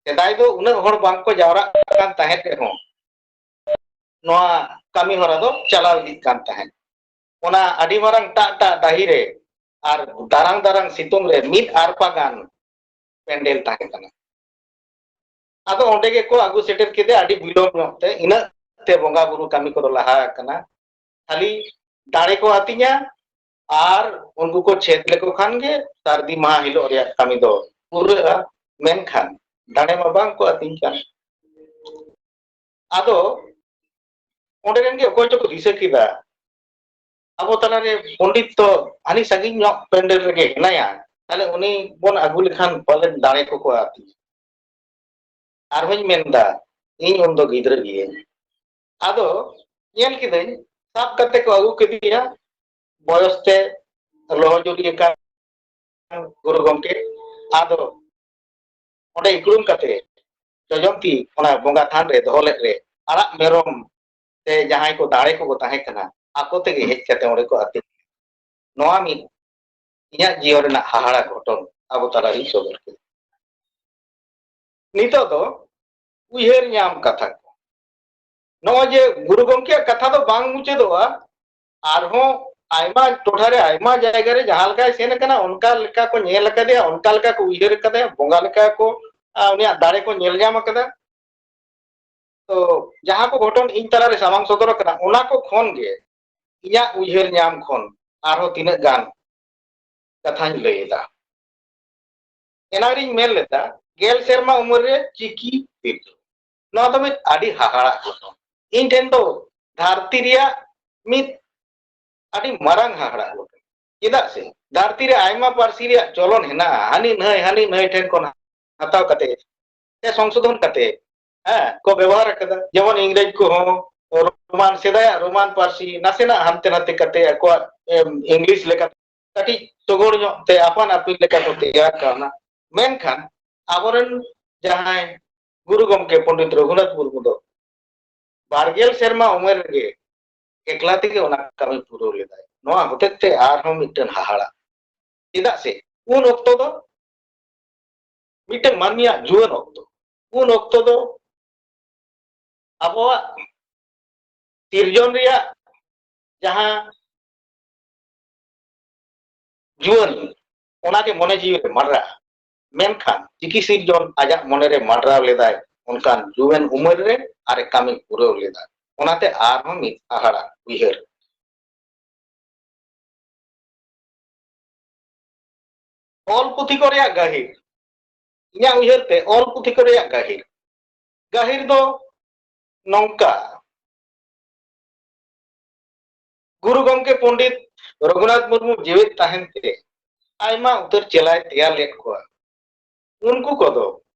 ᱥᱮᱫᱟᱭ ᱫᱚ ᱩᱱᱟᱹᱜ ᱦᱚᱲ ᱵᱟᱝᱠᱚ ᱡᱟᱣᱨᱟᱜ ᱠᱟᱱ ᱛᱟᱦᱮᱸᱫ ᱨᱮᱦᱚᱸ, ᱱᱚᱣᱟ ᱠᱟᱹᱢᱤ ᱦᱚᱨᱟ ᱫᱚ ᱪᱟᱞᱟᱣ ᱤᱫᱤᱜ ᱠᱟᱱ ᱛᱟᱦᱮᱸᱫ᱾ ᱚᱱᱟ ᱟᱹᱰᱤ ᱢᱟᱨᱟᱝ ᱴᱟᱜ ᱴᱟᱜ ᱰᱟᱹᱦᱤ ᱨᱮ ᱟᱨ ᱫᱟᱨᱟᱝ ᱫᱟᱨᱟᱝ ᱥᱤᱛᱩᱝ ᱨᱮ ᱢᱤᱫ ᱟᱨᱯᱟ ᱜᱟᱱ ᱯᱮᱱᱰᱮᱞ ᱛᱟᱦᱮᱸ ᱠᱟᱱᱟ᱾ ᱟᱫᱚ ᱚᱸᱰᱮ ᱜᱮᱠᱚ ᱟᱹᱜᱩ ᱥᱮᱴᱮᱨ ᱠᱮᱫᱮᱭᱟ ᱟᱹᱰᱤ ᱵᱤᱞᱚᱢ ᱧᱚᱜ ᱛᱮ, ᱤᱱᱟᱹᱜ ᱛᱮ ᱵᱚᱸᱜᱟ ᱵᱩᱨᱩ ᱠᱟᱹᱢᱤ ᱠᱚᱫᱚ ᱞᱟᱦᱟ ᱟᱠᱟᱱᱟ᱾ ᱠᱷᱟᱹᱞᱤ ᱫᱟᱲᱮ ᱠᱚ ᱟᱹᱛᱤᱧᱟ ᱟᱨ ᱩᱱᱠᱩ ᱠᱚ ᱪᱷᱮᱫ ᱞᱮᱠᱚ ᱠᱷᱟᱱ ᱜᱮ ᱥᱟᱹᱨᱫᱤ ᱢᱟᱦᱟ ᱦᱤᱞᱳᱜ ᱨᱮᱭᱟᱜ ᱠᱟᱹᱢᱤ ᱫᱚ ᱯᱩᱨᱟᱹᱜᱼᱟ᱾ ᱢᱮᱱᱠᱷᱟᱱ ᱫᱟᱲᱮ ᱢᱟ ᱵᱟᱝ ᱠᱚ ᱟᱹᱛᱤᱧ ᱠᱟᱱ᱾ ᱟᱫᱚ ᱚᱸᱰᱮ ᱨᱮᱱ ᱜᱮ ᱚᱠᱚᱭ ᱪᱚᱠᱚ ᱫᱤᱥᱟᱹ ᱠᱮᱫᱟ, ᱟᱵᱚ ᱛᱟᱞᱟᱨᱮ ᱯᱚᱱᱰᱤᱛ ᱫᱚ ᱦᱟᱹᱱᱤ ᱥᱟᱺᱜᱤᱧ ᱧᱚᱜ ᱯᱮᱱᱰᱮᱞ ᱨᱮᱜᱮ ᱦᱮᱱᱟᱭᱟ, ᱛᱟᱦᱞᱮ ᱩᱱᱤ ᱵᱚᱱ ᱟᱹᱜᱩ ᱞᱮᱠᱷᱟᱱ ᱯᱟᱞᱮᱱ ᱫᱟᱲᱮ ᱠᱚᱠᱚ ᱟᱹᱛᱤᱧᱟ᱾ ᱟᱨᱦᱚᱸᱧ ᱢᱮᱱᱫᱟ, ᱤᱧ ᱩᱱᱫᱚ ᱜᱤᱫᱽᱨᱟᱹ ᱜᱤᱭᱟᱹᱧ᱾ ᱟᱫᱚ ᱧᱮᱞ ᱠᱤᱫᱟᱹᱧ, ᱥᱟᱵ ᱠᱟᱛᱮ ᱠᱚ ᱟᱹᱜᱩ ᱠᱮᱫᱮᱭᱟ, ᱵᱚᱭᱚᱥ ᱛᱮ ᱞᱚᱦᱚᱡᱩᱨᱤ ᱟᱠᱟᱱ ᱜᱩᱨᱩ ᱜᱚᱢᱠᱮ᱾ ᱟᱫᱚ ᱚᱸᱰᱮ ᱤᱠᱲᱩᱢ ᱠᱟᱛᱮ ᱡᱚᱡᱚᱢ ᱛᱤ ᱚᱱᱟ ᱵᱚᱸᱜᱟ ᱛᱷᱟᱱ ᱨᱮ ᱫᱚᱦᱚ ᱞᱮᱫ ᱨᱮ ᱟᱨᱟᱜ ᱢᱮᱨᱚᱢ ᱥᱮ ᱡᱟᱦᱟᱸᱭ ᱠᱚ ᱫᱟᱲᱮ ᱠᱚᱠᱚ ᱛᱟᱦᱮᱸ ᱠᱟᱱᱟ, ᱟᱠᱚ ᱛᱮᱜᱮ ᱦᱮᱡ ᱠᱟᱛᱮ ᱚᱸᱰᱮ ᱠᱚ ᱟᱹᱛᱤᱧ᱾ ᱱᱚᱣᱟ ᱢᱤᱫ ᱤᱧᱟᱹᱜ ᱡᱤᱭᱚᱱ ᱨᱮᱱᱟᱜ ᱦᱟᱦᱟᱲᱟ ᱜᱷᱚᱴᱚᱱ ᱟᱵᱚ ᱛᱟᱞᱟᱨᱤᱧ ᱥᱚᱫᱚᱨ ᱠᱮᱫᱟ᱾ ᱱᱤᱛᱚᱜ ᱫᱚ ᱩᱭᱦᱟᱹᱨ ᱧᱟᱢ ᱠᱟᱛᱷᱟ ᱠᱚ᱾ ᱱᱚᱜᱼᱚᱭ ᱡᱮ ᱜᱩᱨᱩ ᱜᱚᱢᱠᱮᱭᱟᱜ ᱠᱟᱛᱷᱟ ᱫᱚ ᱵᱟᱝ ᱢᱩᱪᱟᱹᱫᱚᱜᱼᱟ, ᱟᱨᱦᱚᱸ ᱟᱭᱢᱟ ᱴᱚᱴᱷᱟ ᱨᱮ, ᱟᱭᱢᱟ ᱡᱟᱭᱜᱟ ᱨᱮ ᱡᱟᱦᱟᱸ ᱞᱮᱠᱟᱭ ᱥᱮᱱ ᱟᱠᱟᱱᱟ, ᱚᱱᱠᱟ ᱞᱮᱠᱟ ᱠᱚ ᱧᱮᱞ ᱟᱠᱟᱫᱮᱭᱟ, ᱚᱱᱠᱟ ᱞᱮᱠᱟ ᱠᱚ ᱩᱭᱦᱟᱹᱨ ᱟᱠᱟᱫᱮᱭᱟ, ᱵᱚᱸᱜᱟ ᱞᱮᱠᱟ ᱠᱚ, ᱟ, ᱩᱱᱤᱭᱟᱜ ᱫᱟᱲᱮ ᱠᱚ ᱧᱮᱞ ᱧᱟᱢ ᱟᱠᱟᱫᱟ᱾ ᱛᱚ, ᱡᱟᱦᱟᱸ ᱠᱚ ᱜᱷᱚᱴᱚᱱ ᱤᱧ ᱛᱟᱞᱟᱨᱮ ᱥᱟᱢᱟᱝ ᱥᱚᱫᱚᱨ ᱟᱠᱟᱱᱟ, ᱚᱱᱟ ᱠᱚ ᱠᱷᱚᱱ ᱜᱮ ᱤᱧᱟᱹᱜ ᱩᱭᱦᱟᱹᱨ ᱧᱟᱢ ᱠᱷᱚᱱ ᱟᱨᱦᱚᱸ ᱛᱤᱱᱟᱹᱜ ᱜᱟᱱ ᱠᱟᱛᱷᱟᱧ ᱞᱟᱹᱭ ᱮᱫᱟ᱾ ᱮᱱᱟᱝ ᱨᱤᱧ ᱢᱮᱱ ᱞᱮᱫᱟ, ᱜᱮᱞ ᱥᱮᱨᱢᱟ ᱩᱢᱮᱨ ᱨᱮ ᱪᱤᱠᱤ ᱥᱤᱨᱡᱚᱱ᱾ ᱱᱚᱣᱟ ᱫᱚ ᱢᱤᱫ ᱟᱹᱰᱤ ᱦᱟᱦᱟᱲᱟᱜ ᱜᱷᱚᱴᱚᱱ᱾ ᱤᱧ ᱴᱷᱮᱱ ᱫᱚ ᱫᱷᱟᱹᱨᱛᱤ ᱨᱮᱭᱟᱜ ᱢᱤᱫ ᱟᱹᱰᱤ ᱢᱟᱨᱟᱝ ᱦᱟᱦᱟᱲᱟᱜ ᱜᱷᱚᱴᱚᱱ᱾ ᱪᱮᱫᱟᱜ ᱥᱮ ᱫᱷᱟᱹᱨᱛᱤ ᱨᱮ ᱟᱭᱢᱟ ᱯᱟᱹᱨᱥᱤ ᱨᱮᱭᱟᱜ ᱪᱚᱞᱚᱱ ᱦᱮᱱᱟᱜᱼᱟ, ᱦᱟᱹᱱᱤ ᱱᱟᱹᱭ, ᱦᱟᱹᱱᱤ ᱱᱟᱹᱭ ᱴᱷᱮᱱ ᱠᱷᱚᱱ ᱦᱟᱛᱟᱣ ᱠᱟᱛᱮ ᱥᱮ ᱥᱚᱝᱥᱳᱫᱷᱚᱱ ᱠᱟᱛᱮ, ᱦᱮᱸ, ᱠᱚ ᱵᱮᱵᱚᱦᱟᱨ ᱟᱠᱟᱫᱟ᱾ ᱡᱮᱢᱚᱱ ᱤᱝᱨᱮᱡᱽ ᱠᱚᱦᱚᱸ ᱨᱳᱢᱟᱱ, ᱥᱮᱫᱟᱭᱟᱜ ᱨᱳᱢᱟᱱ ᱯᱟᱹᱨᱥᱤ ᱱᱟᱥᱮᱱᱟᱜ ᱦᱟᱱᱛᱮ ᱱᱟᱛᱮ ᱠᱟᱛᱮ ᱟᱠᱚᱣᱟᱜ, ᱮᱢ, ᱤᱝᱞᱤᱥ ᱞᱮᱠᱟ ᱠᱟᱹᱴᱤᱡ ᱥᱚᱜᱚᱲ ᱧᱚᱜ ᱛᱮ ᱟᱯᱟᱱ ᱟᱹᱯᱤᱱ ᱞᱮᱠᱟ ᱠᱚ ᱛᱮᱭᱟᱨ ᱠᱟᱣᱱᱟ᱾ ᱢᱮᱱᱠᱷᱟᱱ ᱟᱵᱚᱨᱮᱱ ᱡᱟᱦᱟᱸᱭ ᱜᱩᱨᱩ ᱜᱚᱢᱠᱮ ᱯᱚᱱᱰᱤᱛ ᱨᱚᱜᱷᱩᱱᱟᱛᱷ ᱢᱩᱨᱢᱩ ᱫᱚ ᱵᱟᱨᱜᱮᱞ ᱥᱮᱨᱢᱟ ᱩᱢᱮᱨ ᱨᱮᱜᱮ ᱮᱠᱞᱟ ᱛᱮᱜᱮ ᱚᱱᱟ ᱠᱟᱹᱢᱤ ᱯᱩᱨᱟᱹᱣ ᱞᱮᱫᱟᱭ᱾ ᱱᱚᱣᱟ ᱦᱚᱛᱮᱡ ᱛᱮ ᱟᱨᱦᱚᱸ ᱢᱤᱫᱴᱮᱱ ᱦᱟᱦᱟᱲᱟ᱾ ᱪᱮᱫᱟᱜ ᱥᱮ ᱩᱱ ᱚᱠᱛᱚ ᱫᱚ ᱢᱤᱫᱴᱮᱱ ᱢᱟᱹᱱᱢᱤᱭᱟᱜ ᱡᱩᱣᱟᱹᱱ ᱚᱠᱛᱚ, ᱩᱱ ᱚᱠᱛᱚ ᱫᱚ ᱟᱵᱚᱣᱟᱜ ᱥᱤᱨᱡᱚᱱ ᱨᱮᱭᱟᱜ ᱡᱟᱦᱟᱸ ᱡᱩᱣᱟᱹᱱ, ᱚᱱᱟᱜᱮ ᱢᱚᱱᱮ ᱡᱤᱣᱤ ᱨᱮ ᱢᱟᱰᱨᱟᱜᱼᱟ᱾ ᱢᱮᱱᱠᱷᱟᱱ ᱪᱤᱠᱤ ᱥᱤᱨᱡᱚᱱ ᱟᱡᱟᱜ ᱢᱚᱱᱮᱨᱮ ᱢᱟᱰᱨᱟᱣ ᱞᱮᱫᱟᱭ ᱚᱱᱠᱟᱱ ᱡᱩᱣᱟᱹᱱ ᱩᱢᱮᱨ ᱨᱮ ᱟᱨ ᱮ ᱠᱟᱹᱢᱤ ᱯᱩᱨᱟᱹᱣ ᱞᱮᱫᱟ᱾ ᱚᱱᱟᱛᱮ ᱟᱨᱦᱚᱸ ᱢᱤᱫ ᱦᱟᱦᱟᱲᱟ ᱩᱭᱦᱟᱹᱨ᱾ ᱚᱞ ᱯᱩᱛᱷᱤ ᱠᱚ ᱨᱮᱭᱟᱜ ᱜᱟᱹᱦᱤᱨ᱾ ᱤᱧᱟᱹᱜ ᱩᱭᱦᱟᱹᱨ ᱛᱮ ᱚᱞ ᱯᱩᱛᱷᱤ ᱠᱚ ᱨᱮᱭᱟᱜ ᱜᱟᱹᱦᱤᱨ᱾ ᱜᱟᱹᱦᱤᱨ ᱫᱚ ᱱᱚᱝᱠᱟ, ᱜᱩᱨᱩ ᱜᱚᱢᱠᱮ ᱯᱚᱱᱰᱤᱛ ᱨᱚᱜᱷᱩᱱᱟᱛᱷ ᱢᱩᱨᱢᱩ ᱡᱮᱣᱮᱫ ᱛᱟᱦᱮᱱ ᱛᱮ ᱟᱭᱢᱟ ᱩᱛᱟᱹᱨ ᱪᱮᱞᱟᱭ ᱛᱮᱭᱟᱨ ᱞᱮᱫ ᱠᱚᱣᱟ᱾ ᱩᱱᱠᱩ ᱠᱚᱫᱚ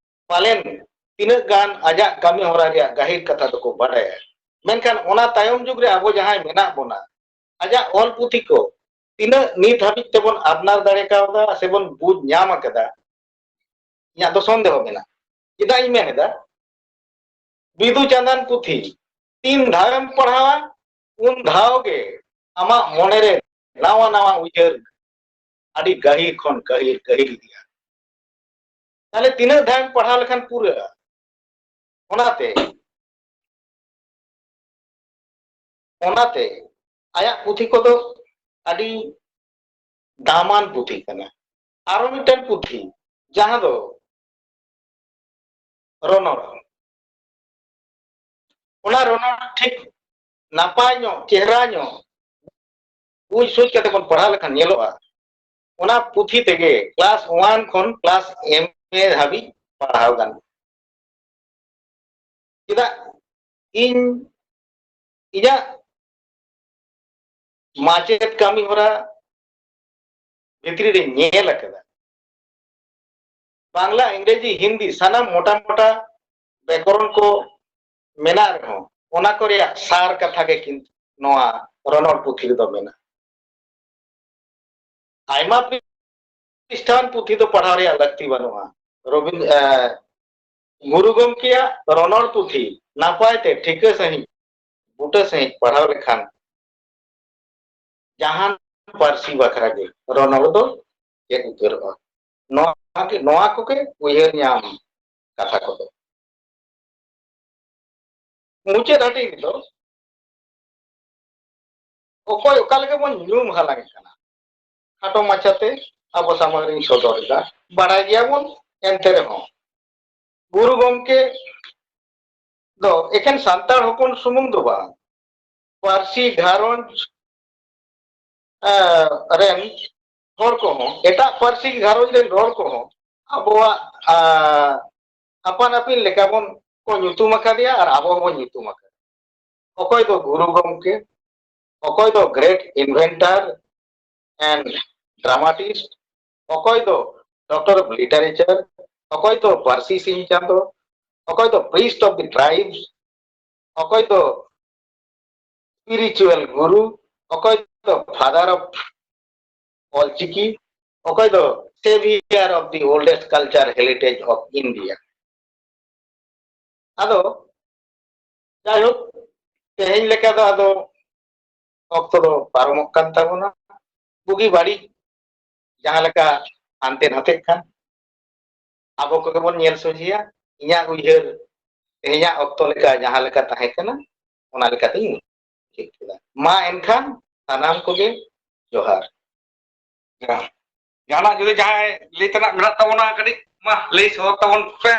ᱯᱟᱞᱮᱱ ᱛᱤᱱᱟᱹᱜ ᱜᱟᱱ ᱟᱡᱟᱜ ᱠᱟᱹᱢᱤ ᱦᱚᱨᱟ ᱨᱮᱭᱟᱜ ᱜᱟᱹᱦᱤᱨ ᱠᱟᱛᱷᱟ ᱫᱚᱠᱚ ᱵᱟᱰᱟᱭᱟ, ᱢᱮᱱᱠᱷᱟᱱ ᱚᱱᱟ ᱛᱟᱭᱚᱢ ᱡᱩᱜᱽ ᱨᱮ ᱟᱵᱚ ᱡᱟᱦᱟᱸᱭ ᱢᱮᱱᱟᱜ ᱵᱚᱱᱟ, ᱟᱡᱟᱜ ᱚᱞ ᱯᱩᱛᱷᱤ ᱠᱚ ᱛᱤᱱᱟᱹᱜ ᱱᱤᱛ ᱦᱟᱹᱵᱤᱡ ᱛᱮᱵᱚᱱ ᱟᱯᱱᱟᱨ ᱫᱟᱲᱮ ᱠᱟᱣᱫᱟ ᱥᱮᱵᱚᱱ ᱵᱩᱡᱽ ᱧᱟᱢ ᱟᱠᱟᱫᱟ, ᱤᱧᱟᱹᱜ ᱫᱚ ᱥᱚᱱᱫᱮᱦᱚ ᱢᱮᱱᱟᱜᱼᱟ᱾ ᱪᱮᱫᱟᱜ ᱤᱧ ᱢᱮᱱ ᱮᱫᱟ? ᱵᱤᱫᱩ ᱪᱟᱸᱫᱟᱱ ᱯᱩᱛᱷᱤ ᱛᱤᱱ ᱫᱷᱟᱣᱮᱢ ᱯᱟᱲᱦᱟᱣᱟ, ᱩᱱ ᱫᱷᱟᱣ ᱜᱮ ᱟᱢᱟᱜ ᱢᱚᱱᱮᱨᱮ ᱱᱟᱣᱟ ᱱᱟᱣᱟ ᱩᱭᱦᱟᱹᱨ ᱟᱹᱰᱤ ᱜᱟᱹᱦᱤᱨ ᱠᱷᱚᱱ ᱜᱟᱹᱦᱤᱨ ᱜᱟᱹᱦᱤᱨ ᱤᱫᱤᱜᱼᱟ᱾ ᱛᱟᱦᱞᱮ ᱛᱤᱱᱟᱹᱜ ᱫᱷᱟᱣᱮᱢ ᱯᱟᱲᱦᱟᱣ ᱞᱮᱠᱷᱟᱱ ᱯᱩᱨᱟᱹᱜᱼᱟ? ᱚᱱᱟᱛᱮ ᱚᱱᱟᱛᱮ ᱟᱭᱟᱜ ᱯᱩᱛᱷᱤ ᱠᱚᱫᱚ ᱟᱹᱰᱤ ᱫᱟᱢᱟᱱ ᱯᱩᱛᱷᱤ ᱠᱟᱱᱟ᱾ ᱟᱨᱚ ᱢᱤᱫᱴᱮᱱ ᱯᱩᱛᱷᱤ, ᱡᱟᱦᱟᱸ ᱫᱚ ᱨᱚᱱᱚᱲ, ᱚᱱᱟ ᱨᱚᱱᱚᱲ ᱴᱷᱤᱠ ᱱᱟᱯᱟᱭ ᱧᱚᱜ, ᱪᱮᱦᱨᱟ ᱧᱚᱜ ᱵᱩᱡᱽ ᱥᱩᱡᱽ ᱠᱟᱛᱮ ᱵᱚᱱ ᱯᱟᱲᱦᱟᱣ ᱞᱮᱠᱷᱟᱱ ᱧᱮᱞᱚᱜᱼᱟ, ᱚᱱᱟ ᱯᱩᱛᱷᱤ ᱛᱮᱜᱮ ᱠᱞᱟᱥ ᱳᱣᱟᱱ ᱠᱷᱚᱱ ᱠᱞᱟᱥ ᱮᱢ ᱮ ᱫᱷᱟᱹᱵᱤᱡ ᱯᱟᱲᱦᱟᱣ ᱜᱟᱱᱚᱜᱼᱟ᱾ ᱪᱮᱫᱟᱜ? ᱤᱧ ᱤᱧᱟᱹᱜ ᱢᱟᱪᱮᱫ ᱠᱟᱹᱢᱤ ᱦᱚᱨᱟ ᱵᱷᱤᱛᱨᱤ ᱨᱮᱧ ᱧᱮᱞ ᱟᱠᱟᱫᱟ, ᱵᱟᱝᱞᱟ, ᱤᱝᱨᱮᱡᱤ, ᱦᱤᱱᱫᱤ ᱥᱟᱱᱟᱢ ᱢᱚᱴᱟ ᱢᱚᱴᱟ ᱵᱮᱠᱚᱨᱚᱱ ᱠᱚ ᱢᱮᱱᱟᱜ ᱨᱮᱦᱚᱸ, ᱚᱱᱟ ᱠᱚ ᱨᱮᱭᱟᱜ ᱥᱟᱨ ᱠᱟᱛᱷᱟ ᱜᱮ ᱠᱤᱱᱛᱩ ᱱᱚᱣᱟ ᱨᱚᱱᱚᱲ ᱯᱩᱛᱷᱤ ᱨᱮᱫᱚ ᱢᱮᱱᱟᱜᱼᱟ᱾ ᱟᱭᱢᱟ ᱯᱨᱤᱥᱴᱷᱟᱱ ᱯᱩᱛᱷᱤ ᱫᱚ ᱯᱟᱲᱦᱟᱣ ᱨᱮᱭᱟᱜ ᱞᱟᱹᱠᱛᱤ ᱵᱟᱹᱱᱩᱜᱼᱟ᱾ ᱨᱚᱵᱤᱱ-, ᱮ, ᱜᱩᱨᱩ ᱜᱚᱢᱠᱮᱭᱟᱜ ᱨᱚᱱᱚᱲ ᱯᱩᱛᱷᱤ ᱱᱟᱯᱟᱭ ᱛᱮ ᱴᱷᱤᱠᱟᱹ ᱥᱟᱺᱦᱤᱡ, ᱵᱩᱴᱟᱹ ᱥᱟᱺᱦᱤᱡ ᱯᱟᱲᱦᱟᱣ ᱞᱮᱠᱷᱟᱱ ᱡᱟᱦᱟᱱ ᱯᱟᱹᱨᱥᱤ ᱵᱟᱠᱷᱨᱟ ᱜᱮ ᱨᱚᱱᱚᱲ ᱫᱚ ᱪᱮᱫ ᱩᱛᱟᱹᱨᱚᱜᱼᱟ᱾ ᱱᱚᱣᱟ ᱜᱮ, ᱱᱚᱣᱟ ᱠᱚᱜᱮ ᱩᱭᱦᱟᱹᱨ ᱧᱟᱢ ᱠᱟᱛᱷᱟ ᱠᱚᱫᱚ᱾ ᱢᱩᱪᱟᱹᱫ ᱦᱟᱹᱴᱤᱧ ᱨᱮᱫᱚ ᱚᱠᱚᱭ ᱚᱠᱟ ᱞᱮᱠᱟ ᱵᱚᱱ ᱧᱩᱢ ᱦᱟᱞᱟᱝ ᱠᱟᱱᱟ, ᱠᱷᱟᱴᱚ ᱢᱟᱪᱷᱟᱛᱮ ᱟᱵᱚ ᱥᱟᱢᱟᱝ ᱨᱤᱧ ᱥᱚᱫᱚᱨ ᱮᱫᱟ᱾ ᱵᱟᱲᱟᱭ ᱜᱮᱭᱟᱵᱚᱱ, ᱮᱱᱛᱮ ᱨᱮᱦᱚᱸ ᱜᱩᱨᱩ ᱜᱚᱢᱠᱮ ᱫᱚ ᱮᱠᱮᱱ ᱥᱟᱱᱛᱟᱲ ᱦᱚᱯᱚᱱ ᱥᱩᱢᱩᱝ ᱫᱚ ᱵᱟᱝ, ᱯᱟᱹᱨᱥᱤ ᱜᱷᱟᱨᱚᱸᱡᱽ, ᱮ, ᱨᱮᱱ ᱦᱚᱲ ᱠᱚᱦᱚᱸ, ᱮᱴᱟᱜ ᱯᱟᱹᱨᱥᱤ ᱜᱷᱟᱨᱚᱸᱡᱽ ᱨᱮᱱ ᱦᱚᱲ ᱠᱚᱦᱚᱸ ᱟᱵᱚᱣᱟᱜ, ᱟ, ᱟᱯᱟᱱ ᱟᱹᱯᱤᱱ ᱞᱮᱠᱟ ᱵᱚᱱ ᱠᱚ ᱧᱩᱛᱩᱢ ᱟᱠᱟᱫᱮᱭᱟ ᱟᱨ ᱟᱵᱚ ᱦᱚᱸᱵᱚᱱ ᱧᱩᱛᱩᱢ ᱟᱠᱟᱫᱮᱭᱟ᱾ ᱚᱠᱚᱭ ᱫᱚ ᱜᱩᱨᱩ ᱜᱚᱢᱠᱮ, ᱚᱠᱚᱭ ᱫᱚ great inventor and dramatist, ᱚᱠᱚᱭ ᱫᱚ doctor of literature, ᱚᱠᱚᱭ ᱫᱚ ᱯᱟᱹᱨᱥᱤ ᱥᱤᱧ ᱪᱟᱸᱫᱚ, ᱚᱠᱚᱭ ᱫᱚ priest of the tribes, ᱚᱠᱚᱭ ᱫᱚ spiritual ᱜᱩᱨᱩ, ᱚᱠᱚᱭ ᱫᱚ father of ᱚᱞᱪᱤᱠᱤ, ᱚᱠᱚᱭ ᱫᱚ savior of the oldest culture heritage of India᱾ ᱟᱫᱚ ᱡᱟᱭᱦᱳᱠ, ᱛᱮᱦᱮᱧ ᱞᱮᱠᱟ ᱫᱚ ᱟᱫᱚ ᱚᱠᱛᱚ ᱫᱚ ᱯᱟᱨᱚᱢᱚᱜ ᱠᱟᱱ ᱛᱟᱵᱚᱱᱟ᱾ ᱵᱩᱜᱤ ᱵᱟᱹᱲᱤᱡ ᱡᱟᱦᱟᱸ ᱞᱮᱠᱟ ᱦᱟᱱᱛᱮ ᱱᱟᱛᱮᱜ ᱠᱟᱱ, ᱟᱵᱚ ᱠᱚᱜᱮ ᱵᱚᱱ ᱧᱮᱞ ᱥᱚᱡᱷᱮᱭᱟ᱾ ᱤᱧᱟᱹᱜ ᱩᱭᱦᱟᱹᱨ ᱛᱮᱦᱮᱧᱟᱜ ᱚᱠᱛᱚ ᱞᱮᱠᱟ ᱡᱟᱦᱟᱸ ᱞᱮᱠᱟ ᱛᱟᱦᱮᱸ ᱠᱟᱱᱟ, ᱚᱱᱟ ᱞᱮᱠᱟᱛᱤᱧ ᱢᱩᱪᱟᱹᱫ ᱠᱮᱫᱟ᱾ ᱢᱟ ᱮᱱᱠᱷᱟᱱ ᱥᱟᱱᱟᱢ ᱠᱚᱜᱮ ᱡᱚᱦᱟᱨ᱾ ᱡᱟᱦᱟᱱᱟᱜ ᱡᱩᱫᱤ ᱡᱟᱦᱟᱸᱭ ᱞᱟᱹᱭ ᱛᱮᱱᱟᱜ ᱢᱮᱱᱟᱜ ᱛᱟᱵᱚᱱᱟ, ᱠᱟᱹᱴᱤᱡ ᱢᱟ ᱞᱟᱹᱭ ᱥᱚᱫᱚᱨ ᱛᱟᱵᱚᱱ ᱯᱮ᱾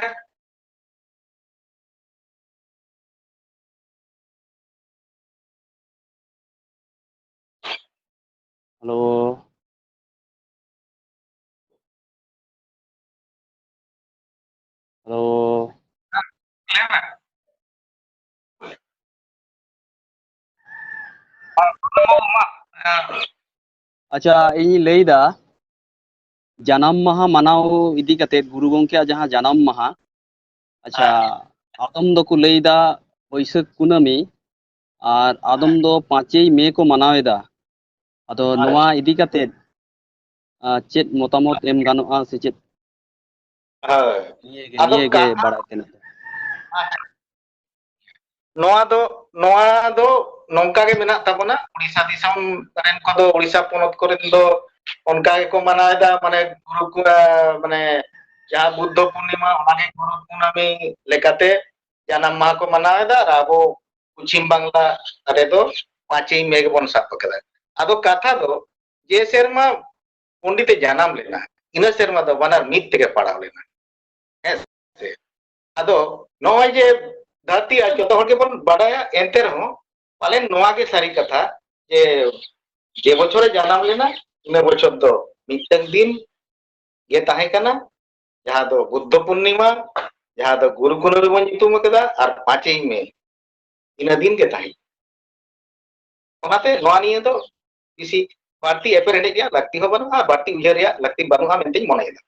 ᱦᱮᱞᱳ᱾ ᱦᱮᱞᱳ᱾ ᱞᱟᱹᱭ ᱢᱮ᱾ ᱟᱪᱪᱷᱟ, ᱤᱧ ᱞᱟᱹᱭᱫᱟ, ᱡᱟᱱᱟᱢ ᱢᱟᱦᱟ ᱢᱟᱱᱟᱣ ᱤᱫᱤ ᱠᱟᱛᱮ, ᱜᱩᱨᱩ ᱜᱚᱢᱠᱮᱭᱟᱜ ᱡᱟᱦᱟᱸ ᱡᱟᱱᱟᱢ ᱢᱟᱦᱟ, ᱟᱪᱪᱷᱟ, ᱦᱮᱸ᱾ ᱟᱫᱚᱢ ᱫᱚᱠᱚ ᱞᱟᱹᱭᱫᱟ ᱵᱟᱹᱭᱥᱟᱹᱠᱷ ᱠᱩᱱᱟᱹᱢᱤ, ᱟᱨ ᱟᱫᱚᱢ ᱦᱮᱸ᱾ ᱫᱚ ᱯᱟᱸᱪᱮᱭ ᱢᱮ ᱠᱚ ᱢᱟᱱᱟᱣ ᱮᱫᱟ᱾ ᱟᱫᱚ ᱦᱳᱭ᱾ ᱱᱚᱣᱟ ᱤᱫᱤ ᱠᱟᱛᱮ, ᱟᱸ, ᱪᱮᱫ ᱢᱚᱛᱟᱢᱚᱛ ᱮᱢ ᱜᱟᱱᱚᱜᱼᱟ ᱥᱮ ᱪᱮᱫ? ᱦᱳᱭ᱾ ᱱᱤᱭᱟᱹ ᱜᱮ, ᱟᱫᱚ ᱱᱤᱭᱟᱹ ᱜᱮ ᱠᱟᱛᱷᱟ ᱵᱟᱲᱟᱭ ᱛᱮᱱᱟᱜ ᱫᱚ᱾ ᱱᱚᱣᱟ ᱫᱚ, ᱱᱚᱣᱟ ᱫᱚ ᱱᱚᱝᱠᱟ ᱜᱮ ᱢᱮᱱᱟᱜ ᱛᱟᱵᱚᱱᱟ᱾ ᱩᱲᱤᱥᱥᱟ ᱫᱤᱥᱚᱢ ᱨᱮᱱ ᱠᱚᱫᱚ, ᱩᱲᱤᱥᱥᱟ ᱯᱚᱱᱚᱛ ᱠᱚᱨᱮᱱ ᱫᱚ ᱚᱱᱠᱟ ᱜᱮᱠᱚ ᱢᱟᱱᱟᱣ ᱮᱫᱟ, ᱢᱟᱱᱮ ᱜᱩᱨᱩ ᱠᱚ, ᱢᱟᱱᱮ ᱡᱟᱦᱟᱸ ᱵᱩᱫᱽᱫᱷᱚ ᱯᱩᱨᱱᱤᱢᱟ, ᱚᱱᱟᱜᱮ ᱜᱩᱨᱩ ᱠᱩᱱᱟᱹᱢᱤ ᱞᱮᱠᱟᱛᱮ ᱡᱟᱱᱟᱢ ᱢᱟᱦᱟ ᱠᱚ ᱢᱟᱱᱟᱣ ᱮᱫᱟ, ᱟᱨ ᱟᱵᱚ ᱯᱚᱪᱷᱤᱢ ᱵᱟᱝᱞᱟ ᱨᱮᱫᱚ ᱯᱟᱸᱪᱮᱭ ᱢᱮ ᱜᱮᱵᱚᱱ ᱥᱟᱵ ᱟᱠᱟᱫᱟ᱾ ᱟᱫᱚ ᱠᱟᱛᱷᱟ ᱫᱚ, ᱡᱮ ᱥᱮᱨᱢᱟ ᱯᱚᱱᱰᱤᱛ ᱮ ᱡᱟᱱᱟᱢ ᱞᱮᱱᱟ, ᱤᱱᱟᱹ ᱥᱮᱨᱢᱟ ᱫᱚ ᱵᱟᱱᱟᱨ ᱢᱤᱫ ᱛᱮᱜᱮ ᱯᱟᱲᱟᱣ ᱞᱮᱱᱟ᱾ ᱦᱮᱸ ᱥᱮ? ᱟᱫᱚ ᱱᱚᱜᱼᱚᱭ ᱡᱮ ᱫᱷᱟᱹᱨᱛᱤ ᱟᱨ ᱡᱚᱛᱚ ᱦᱚᱲ ᱜᱮᱵᱚᱱ ᱵᱟᱰᱟᱭᱟ, ᱮᱱᱛᱮ ᱨᱮᱦᱚᱸ ᱯᱟᱞᱮᱱ ᱱᱚᱣᱟ ᱜᱮ ᱥᱟᱹᱨᱤ ᱠᱟᱛᱷᱟ ᱡᱮ, ᱡᱮ ᱵᱚᱪᱷᱚᱨᱮ ᱡᱟᱱᱟᱢ ᱞᱮᱱᱟ, ᱤᱱᱟᱹ ᱵᱚᱪᱷᱚᱨ ᱫᱚ ᱢᱤᱫᱴᱟᱝ ᱫᱤᱱ ᱜᱮ ᱛᱟᱦᱮᱸ ᱠᱟᱱᱟ, ᱡᱟᱦᱟᱸ ᱫᱚ ᱵᱩᱫᱽᱫᱷᱚ ᱯᱩᱨᱱᱤᱢᱟ, ᱡᱟᱦᱟᱸ ᱫᱚ ᱜᱩᱨᱩ ᱠᱩᱱᱟᱹᱢᱤ ᱵᱚᱱ ᱧᱩᱛᱩᱢ ᱟᱠᱟᱫᱟ, ᱟᱨ ᱯᱟᱸᱪᱮᱭ ᱢᱮ, ᱤᱱᱟᱹ ᱫᱤᱱ ᱜᱮ ᱛᱟᱦᱮᱸ ᱠᱟᱱᱟ᱾ ᱚᱱᱟᱛᱮ ᱱᱚᱣᱟ ᱱᱤᱭᱟᱹ ᱫᱚ ᱵᱮᱥᱤ ᱵᱟᱹᱲᱛᱤ ᱮᱯᱮᱨ ᱦᱮᱸᱰᱮᱡ ᱨᱮᱭᱟᱜ ᱞᱟᱹᱠᱛᱤ ᱦᱚᱸ ᱵᱟᱹᱱᱩᱜᱼᱟ, ᱵᱟᱹᱲᱛᱤ ᱩᱭᱦᱟᱹᱨ ᱨᱮᱭᱟᱜ ᱞᱟᱹᱠᱛᱤ ᱵᱟᱹᱱᱩᱜᱼᱟ ᱢᱮᱱᱛᱮᱧ ᱢᱚᱱᱮᱭᱮᱫᱟ᱾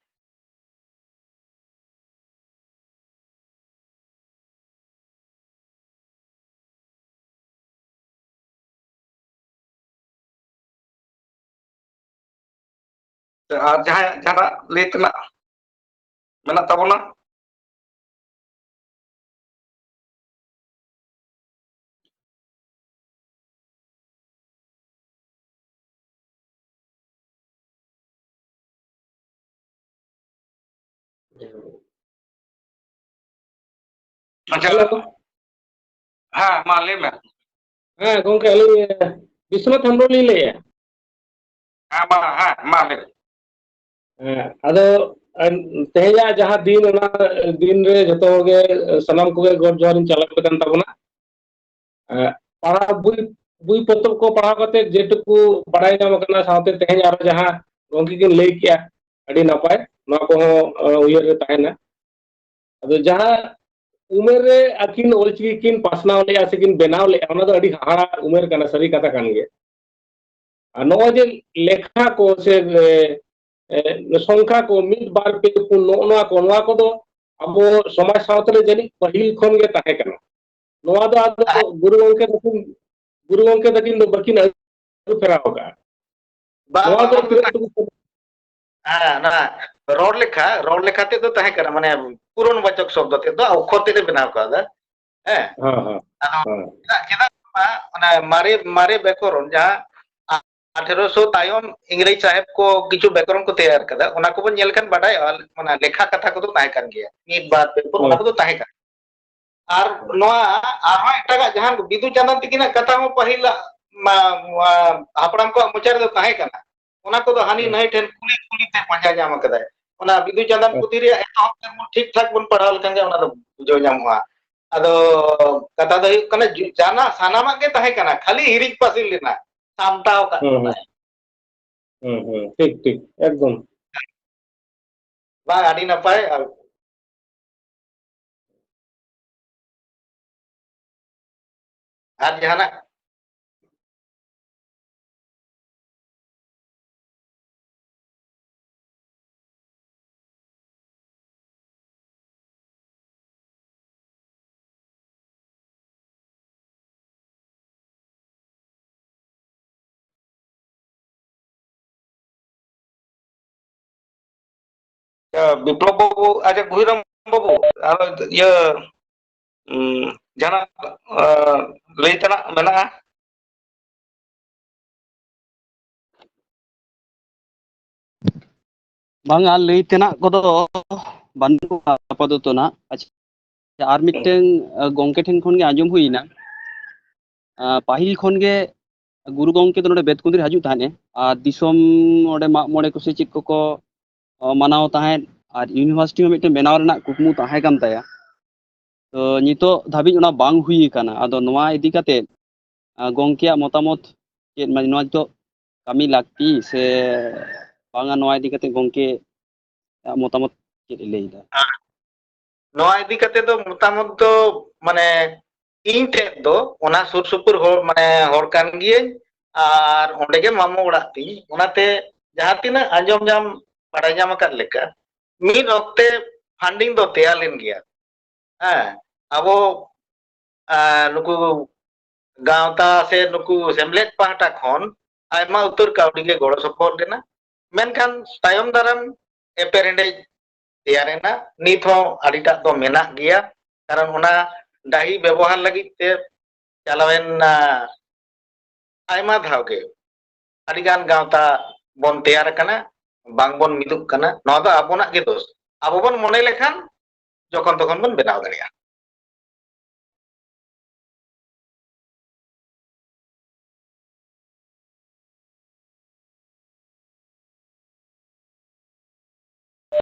ᱟᱨ ᱡᱟᱦᱟᱸᱭᱟᱜ ᱡᱟᱦᱟᱸᱴᱟᱜ ᱞᱟᱹᱭ ᱛᱮᱱᱟᱜ ᱢᱮᱱᱟᱜ ᱛᱟᱵᱚᱱᱟ? ᱟᱪᱪᱷᱟ᱾ ᱦᱮᱞᱳ᱾ ᱦᱮᱸ, ᱢᱟ ᱞᱟᱹᱭ ᱢᱮ᱾ ᱦᱮᱸ ᱜᱚᱝᱠᱮ, ᱟᱹᱞᱤᱧ ᱵᱤᱥᱣᱚᱱᱟᱛᱷ ᱦᱮᱢᱵᱨᱚᱢ ᱞᱤᱧ ᱞᱟᱹᱭᱮᱫᱼᱟ᱾ ᱦᱮᱸ, ᱢᱟ, ᱦᱮᱸ, ᱢᱟ ᱞᱟᱹᱭ ᱢᱮ᱾ ᱦᱮᱸ, ᱟᱫᱚ, ᱮᱱ, ᱛᱮᱦᱮᱧᱟᱜ ᱡᱟᱦᱟᱸ ᱫᱤᱱ, ᱚᱱᱟ ᱫᱤᱱ ᱨᱮ ᱡᱚᱛᱚ ᱜᱮ, ᱥᱟᱱᱟᱢ ᱠᱚᱜᱮ ᱜᱚᱰ ᱡᱚᱦᱟᱨ ᱤᱧ ᱪᱟᱞ ᱟᱯᱮ ᱠᱟᱱ ᱛᱟᱵᱚᱱᱟ᱾ ᱮᱸ, ᱯᱟᱲᱦᱟᱣ ᱵᱳᱭ, ᱵᱳᱭ ᱯᱚᱛᱚᱵ ᱠᱚ ᱯᱟᱲᱦᱟᱣ ᱠᱟᱛᱮ ᱡᱮᱴᱩᱠᱩ ᱵᱟᱲᱟᱭ ᱧᱟᱢ ᱟᱠᱟᱱᱟ, ᱥᱟᱶᱛᱮ ᱛᱮᱦᱮᱧ ᱟᱨᱚ ᱡᱟᱦᱟᱸ ᱜᱚᱝᱠᱮ ᱠᱤᱱ ᱞᱟᱹᱭ ᱠᱮᱜᱼᱟ, ᱟᱹᱰᱤ ᱱᱟᱯᱟᱭ, ᱱᱚᱣᱟ ᱠᱚᱦᱚᱸ, ᱮᱸ, ᱩᱭᱦᱟᱹᱨ ᱨᱮ ᱛᱟᱦᱮᱱᱟ᱾ ᱟᱫᱚ ᱡᱟᱦᱟᱸ ᱩᱢᱮᱨ ᱨᱮ ᱟᱹᱠᱤᱱ ᱚᱞᱪᱤᱠᱤ ᱠᱤᱱ ᱯᱟᱥᱱᱟᱣ ᱞᱮᱜᱼᱟ ᱥᱮ ᱠᱤᱱ ᱵᱮᱱᱟᱣ ᱞᱮᱜᱼᱟ, ᱚᱱᱟ ᱫᱚ ᱟᱹᱰᱤ ᱦᱟᱦᱟᱲᱟ ᱩᱢᱮᱨ ᱠᱟᱱᱟ, ᱥᱟᱹᱨᱤ ᱠᱟᱛᱷᱟ ᱠᱟᱱ ᱜᱮᱭᱟ᱾ ᱟᱨ ᱱᱚᱜᱼᱚᱭ ᱡᱮ ᱞᱮᱠᱷᱟ ᱠᱚ ᱥᱮ, ᱮ, ᱮ, ᱥᱚᱝᱠᱷᱟ ᱠᱚ ᱢᱤᱫ, ᱵᱟᱨ, ᱯᱮ, ᱯᱩᱱ, ᱱᱚᱜᱼᱚ ᱱᱚᱣᱟ ᱠᱚ, ᱱᱚᱣᱟ ᱠᱚᱫᱚ ᱟᱵᱚ ᱥᱚᱢᱟᱡᱽ ᱥᱟᱶᱛᱟ ᱨᱮ ᱡᱟᱹᱱᱤᱡ ᱯᱟᱹᱦᱤᱞ ᱠᱷᱚᱱ ᱜᱮ ᱛᱟᱦᱮᱸ ᱠᱟᱱᱟ᱾ ᱱᱚᱣᱟ ᱫᱚ ᱟᱫᱚ ᱜᱩᱨᱩ ᱜᱚᱢᱠᱮ ᱛᱟᱹᱠᱤᱱ, ᱜᱩᱨᱩ ᱜᱚᱢᱠᱮ ᱛᱟᱹᱠᱤᱱ ᱫᱚ ᱵᱟᱹᱠᱤᱱ ᱟᱹᱨᱩ ᱯᱷᱮᱨᱟᱣ ᱟᱠᱟᱫᱼᱟ᱾ ᱵᱟᱝ, ᱱᱚᱣᱟ ᱵᱟᱝ, ᱫᱚ ᱚᱱᱟ ᱫᱚ ᱛᱤᱱᱟᱹᱜ ᱛᱟᱦᱮᱸ ᱴᱩᱠᱩ ᱦᱮᱸ, ᱚᱱᱟ ᱨᱚᱲ ᱞᱮᱠᱷᱟ, ᱨᱚᱲ ᱞᱮᱠᱷᱟ ᱛᱮᱫ ᱫᱚ ᱛᱟᱦᱮᱸ ᱠᱟᱱᱟ, ᱢᱟᱱᱮ ᱯᱩᱨᱚᱱ ᱵᱟᱪᱚᱠ ᱥᱚᱵᱫᱚ ᱛᱮᱫ ᱫᱚ ᱚᱠᱠᱷᱚᱨ ᱛᱮᱫ ᱮ ᱵᱮᱱᱟᱣ ᱠᱟᱣᱫᱟ᱾ ᱦᱮᱸ᱾ ᱦᱮᱸ, ᱦᱮᱸ, ᱟᱫᱚ ᱦᱮᱸ᱾ ᱪᱮᱫᱟᱜ, ᱪᱮᱫᱟᱜ ᱵᱟᱝ, ᱚᱱᱟ ᱢᱟᱨᱮ, ᱢᱟᱨᱮ ᱵᱮᱠᱚᱨᱚᱱ ᱡᱟᱦᱟᱸ ᱟᱴᱷᱮᱨᱚᱥᱚ ᱛᱟᱭᱚᱢ ᱤᱝᱨᱮᱡᱽ ᱥᱟᱦᱮᱵ ᱠᱚ ᱠᱤᱪᱷᱩ ᱵᱮᱠᱚᱨᱚᱱ ᱠᱚ ᱛᱮᱭᱟᱨ ᱠᱟᱫᱟ, ᱚᱱᱟ ᱠᱚᱵᱚᱱ ᱧᱮᱞ ᱞᱮᱠᱷᱟᱱ ᱵᱟᱰᱟᱭᱚᱜᱼᱟ, ᱚᱱᱟ ᱞᱮᱠᱷᱟ ᱠᱟᱛᱷᱟ ᱠᱚᱫᱚ ᱛᱟᱦᱮᱸ ᱠᱟᱱ ᱜᱮᱭᱟ, ᱢᱤᱫ, ᱵᱟᱨ, ᱯᱮ, ᱯᱩᱱ, ᱚᱱᱟ ᱦᱳᱭ᱾ ᱠᱚᱫᱚ ᱛᱟᱦᱮᱸ ᱠᱟᱱᱟ᱾ ᱟᱨ ᱦᱳᱭ᱾ ᱱᱚᱣᱟ ᱟᱨᱦᱚᱸ ᱮᱴᱟᱜᱟᱜ ᱡᱟᱦᱟᱸ ᱵᱤᱫᱩ ᱪᱟᱸᱫᱟᱱ ᱛᱤᱠᱤᱱᱟᱜ ᱠᱟᱛᱷᱟ ᱦᱚᱸ ᱯᱟᱹᱦᱤᱞᱟᱜ ᱢᱟ, ᱱᱚᱣᱟ ᱦᱟᱯᱲᱟᱢ ᱠᱚᱣᱟᱜ ᱢᱚᱪᱟ ᱨᱮᱫᱚ ᱛᱟᱦᱮᱸ ᱠᱟᱱᱟ, ᱚᱱᱟ ᱠᱚᱫᱚ ᱦᱟᱹᱱᱤ ᱦᱳᱭ᱾ ᱱᱟᱹᱭ ᱴᱷᱮᱱ ᱠᱩᱞᱤ ᱠᱩᱞᱤ ᱛᱮ ᱯᱟᱸᱡᱟ ᱧᱟᱢ ᱟᱠᱟᱫᱟᱭ᱾ ᱚᱱᱟ ᱵᱤᱫᱩ ᱪᱟᱸᱫᱟᱱ ᱦᱳᱭ᱾ ᱯᱩᱛᱷᱤ ᱨᱮᱭᱟᱜ ᱮᱛᱚᱦᱚᱵ ᱛᱮ ᱵᱚᱱ ᱴᱷᱤᱠ ᱴᱷᱟᱠ ᱵᱚᱱ ᱯᱟᱲᱦᱟᱣ ᱞᱮᱠᱷᱟᱱ ᱜᱮ ᱚᱱᱟ ᱫᱚ ᱵᱩᱡᱷᱟᱹᱣ ᱧᱟᱢᱚᱜᱼᱟ᱾ ᱟᱫᱚ ᱠᱟᱛᱷᱟ ᱫᱚ ᱦᱩᱭᱩᱜ ᱠᱟᱱᱟ, ᱡᱩ-, ᱡᱟᱱᱟ ᱥᱟᱱᱟᱢᱟᱜ ᱜᱮ ᱛᱟᱦᱮᱸ ᱠᱟᱱᱟ, ᱠᱷᱟᱹᱞᱤ ᱦᱤᱨᱤᱡ ᱯᱟᱹᱥᱤᱨ ᱞᱮᱱᱟ, ᱥᱟᱢᱴᱟᱣ ᱠᱟᱜ ᱦᱩᱸ, ᱦᱩᱸ᱾ ᱠᱟᱱᱟᱭ᱾ ᱦᱩᱸ, ᱦᱩᱸ, ᱴᱷᱤᱠ, ᱴᱷᱤᱠ, ᱮᱠᱫᱚᱢ᱾ ᱵᱟᱝ, ᱟᱹᱰᱤ ᱱᱟᱯᱟᱭ᱾ ᱟᱨ, ᱟᱨ ᱡᱟᱦᱟᱱᱟᱜ? ᱟᱪᱪᱷᱟ, ᱵᱤᱯᱞᱚᱵ ᱵᱟᱹᱵᱩ, ᱟᱪᱪᱷᱟ, ᱜᱩᱦᱤᱨᱟᱢ ᱵᱟᱹᱵᱩ, ᱟᱨᱚ ᱤᱭᱟᱹ, ᱩᱸ, ᱡᱟᱦᱟᱱᱟᱜ, ᱟᱸ, ᱞᱟᱹᱭ ᱛᱮᱱᱟᱜ ᱢᱮᱱᱟᱜᱼᱟ? ᱵᱟᱝᱟ, ᱞᱟᱹᱭ ᱛᱮᱱᱟᱜ ᱠᱚᱫᱚ ᱵᱟᱹᱱᱩᱜ ᱠᱚᱣᱟ ᱟᱯᱟᱛᱚᱛᱚ ᱱᱟᱜ᱾ ᱟᱪᱪᱷᱟ, ᱟᱨ ᱢᱤᱫᱴᱟᱝ, ᱟ, ᱜᱚᱝᱠᱮ ᱴᱷᱮᱱ ᱠᱷᱚᱱ ᱜᱮ ᱟᱸᱡᱚᱢ ᱦᱩᱭ ᱮᱱᱟ, ᱟ, ᱯᱟᱹᱦᱤᱞ ᱠᱷᱚᱱ ᱜᱮ ᱜᱩᱨᱩ ᱜᱚᱝᱠᱮ ᱫᱚ ᱱᱚᱰᱮ ᱵᱮᱛᱠᱩᱸᱫᱽᱨᱤ ᱦᱤᱡᱩᱜ ᱛᱟᱦᱮᱸᱫ ᱮ, ᱟᱨ ᱫᱤᱥᱚᱢ ᱚᱸᱰᱮ ᱢᱟᱜ ᱢᱚᱬᱮ ᱠᱚ ᱥᱮ ᱪᱮᱫ ᱠᱚᱠᱚ, ᱟ, ᱢᱟᱱᱟᱣ ᱛᱟᱦᱮᱸᱫ, ᱟᱨ ᱤᱭᱩᱱᱤᱵᱷᱟᱨᱥᱤᱴᱤ ᱦᱚᱸ ᱢᱤᱫᱴᱮᱱ ᱵᱮᱱᱟᱣ ᱨᱮᱱᱟᱜ ᱠᱩᱠᱢᱩ ᱛᱟᱦᱮᱸ ᱠᱟᱱ ᱛᱟᱭᱟ᱾ ᱛᱚ ᱱᱤᱛᱚᱜ ᱫᱷᱟᱹᱵᱤᱡ ᱚᱱᱟ ᱵᱟᱝ ᱦᱩᱭ ᱟᱠᱟᱱᱟ᱾ ᱟᱫᱚ ᱱᱚᱣᱟ ᱤᱫᱤ ᱠᱟᱛᱮ, ᱟ, ᱜᱚᱝᱠᱮᱭᱟᱜ ᱢᱚᱛᱟᱢᱚᱛ ᱪᱮᱫ? ᱢᱟᱱᱮ ᱱᱚᱣᱟ ᱱᱤᱛᱚᱜ ᱠᱟᱹᱢᱤ ᱞᱟᱹᱠᱛᱤ ᱥᱮ ᱵᱟᱝᱟ? ᱱᱚᱣᱟ ᱤᱫᱤ ᱠᱟᱛᱮ ᱜᱚᱝᱠᱮᱭᱟᱜ ᱢᱚᱛᱟᱢᱚᱛ ᱪᱮᱫ ᱮ ᱞᱟᱹᱭ ᱮᱫᱟ? ᱱᱚᱣᱟ ᱤᱫᱤ ᱠᱟᱛᱮ ᱫᱚ ᱢᱚᱛᱟᱢᱚᱛ ᱫᱚ, ᱢᱟᱱᱮ, ᱤᱧ ᱴᱷᱮᱱ ᱫᱚ ᱚᱱᱟ ᱥᱩᱨ ᱥᱩᱯᱩᱨ ᱦᱚᱲ, ᱢᱟᱱᱮ, ᱦᱚᱲ ᱠᱟᱱ ᱜᱤᱭᱟᱹᱧ, ᱟᱨ ᱚᱸᱰᱮ ᱜᱮ ᱢᱟᱢᱚ ᱚᱲᱟᱜ ᱛᱤᱧ᱾ ᱚᱱᱟᱛᱮ ᱡᱟᱦᱟᱸ ᱛᱤᱱᱟᱹᱜ ᱟᱸᱡᱚᱢ ᱧᱟᱢ, ᱵᱟᱲᱟᱭ ᱧᱟᱢ ᱟᱠᱟᱫ ᱞᱮᱠᱟ, ᱢᱤᱫ ᱚᱠᱛᱮ ᱯᱷᱟᱱᱰᱤᱝ ᱫᱚ ᱛᱮᱭᱟᱨ ᱞᱮᱱ ᱜᱮᱭᱟ᱾ ᱦᱮᱸ, ᱟᱵᱚ, ᱟᱸ, ᱱᱩᱠᱩ ᱜᱟᱶᱛᱟ ᱥᱮ ᱱᱩᱠᱩ ᱥᱮᱢᱞᱮᱫ ᱯᱟᱦᱴᱟ ᱠᱷᱚᱱ ᱟᱭᱢᱟ ᱩᱛᱟᱹᱨ ᱠᱟᱹᱣᱰᱤ ᱜᱮ ᱜᱚᱲᱚ ᱥᱚᱯᱚᱦᱚᱫ ᱞᱮᱱᱟ, ᱢᱮᱱᱠᱷᱟᱱ ᱛᱟᱭᱚᱢ ᱫᱟᱨᱟᱢ ᱮᱯᱮᱨᱦᱮᱸᱰᱮᱡ ᱛᱮᱭᱟᱨᱮᱱᱟ᱾ ᱱᱤᱛ ᱦᱚᱸ ᱟᱹᱰᱤᱴᱟᱜ ᱫᱚ ᱢᱮᱱᱟᱜ ᱜᱮᱭᱟ, ᱠᱟᱨᱚᱱ ᱚᱱᱟ ᱰᱟᱹᱦᱤ ᱵᱮᱵᱚᱦᱟᱨ ᱞᱟᱹᱜᱤᱫ ᱛᱮ ᱪᱟᱞᱟᱣᱮᱱ, ᱟ, ᱟᱭᱢᱟ ᱫᱷᱟᱣ ᱜᱮ ᱟᱹᱰᱤᱜᱟᱱ ᱜᱟᱶᱛᱟ ᱵᱚᱱ ᱛᱮᱭᱟᱨ ᱟᱠᱟᱱᱟ, ᱵᱟᱝ ᱵᱚᱱ ᱢᱤᱫᱚᱜ ᱠᱟᱱᱟ᱾ ᱱᱚᱣᱟ ᱫᱚ ᱟᱵᱚᱱᱟᱜ ᱜᱮ ᱫᱳᱥ᱾ ᱟᱵᱚ ᱵᱚᱱ ᱢᱚᱱᱮ ᱞᱮᱠᱷᱟᱱ ᱡᱚᱠᱷᱚᱱ ᱛᱚᱠᱷᱚᱱ ᱵᱚᱱ ᱵᱮᱱᱟᱣ ᱫᱟᱲᱮᱭᱟᱜᱼᱟ᱾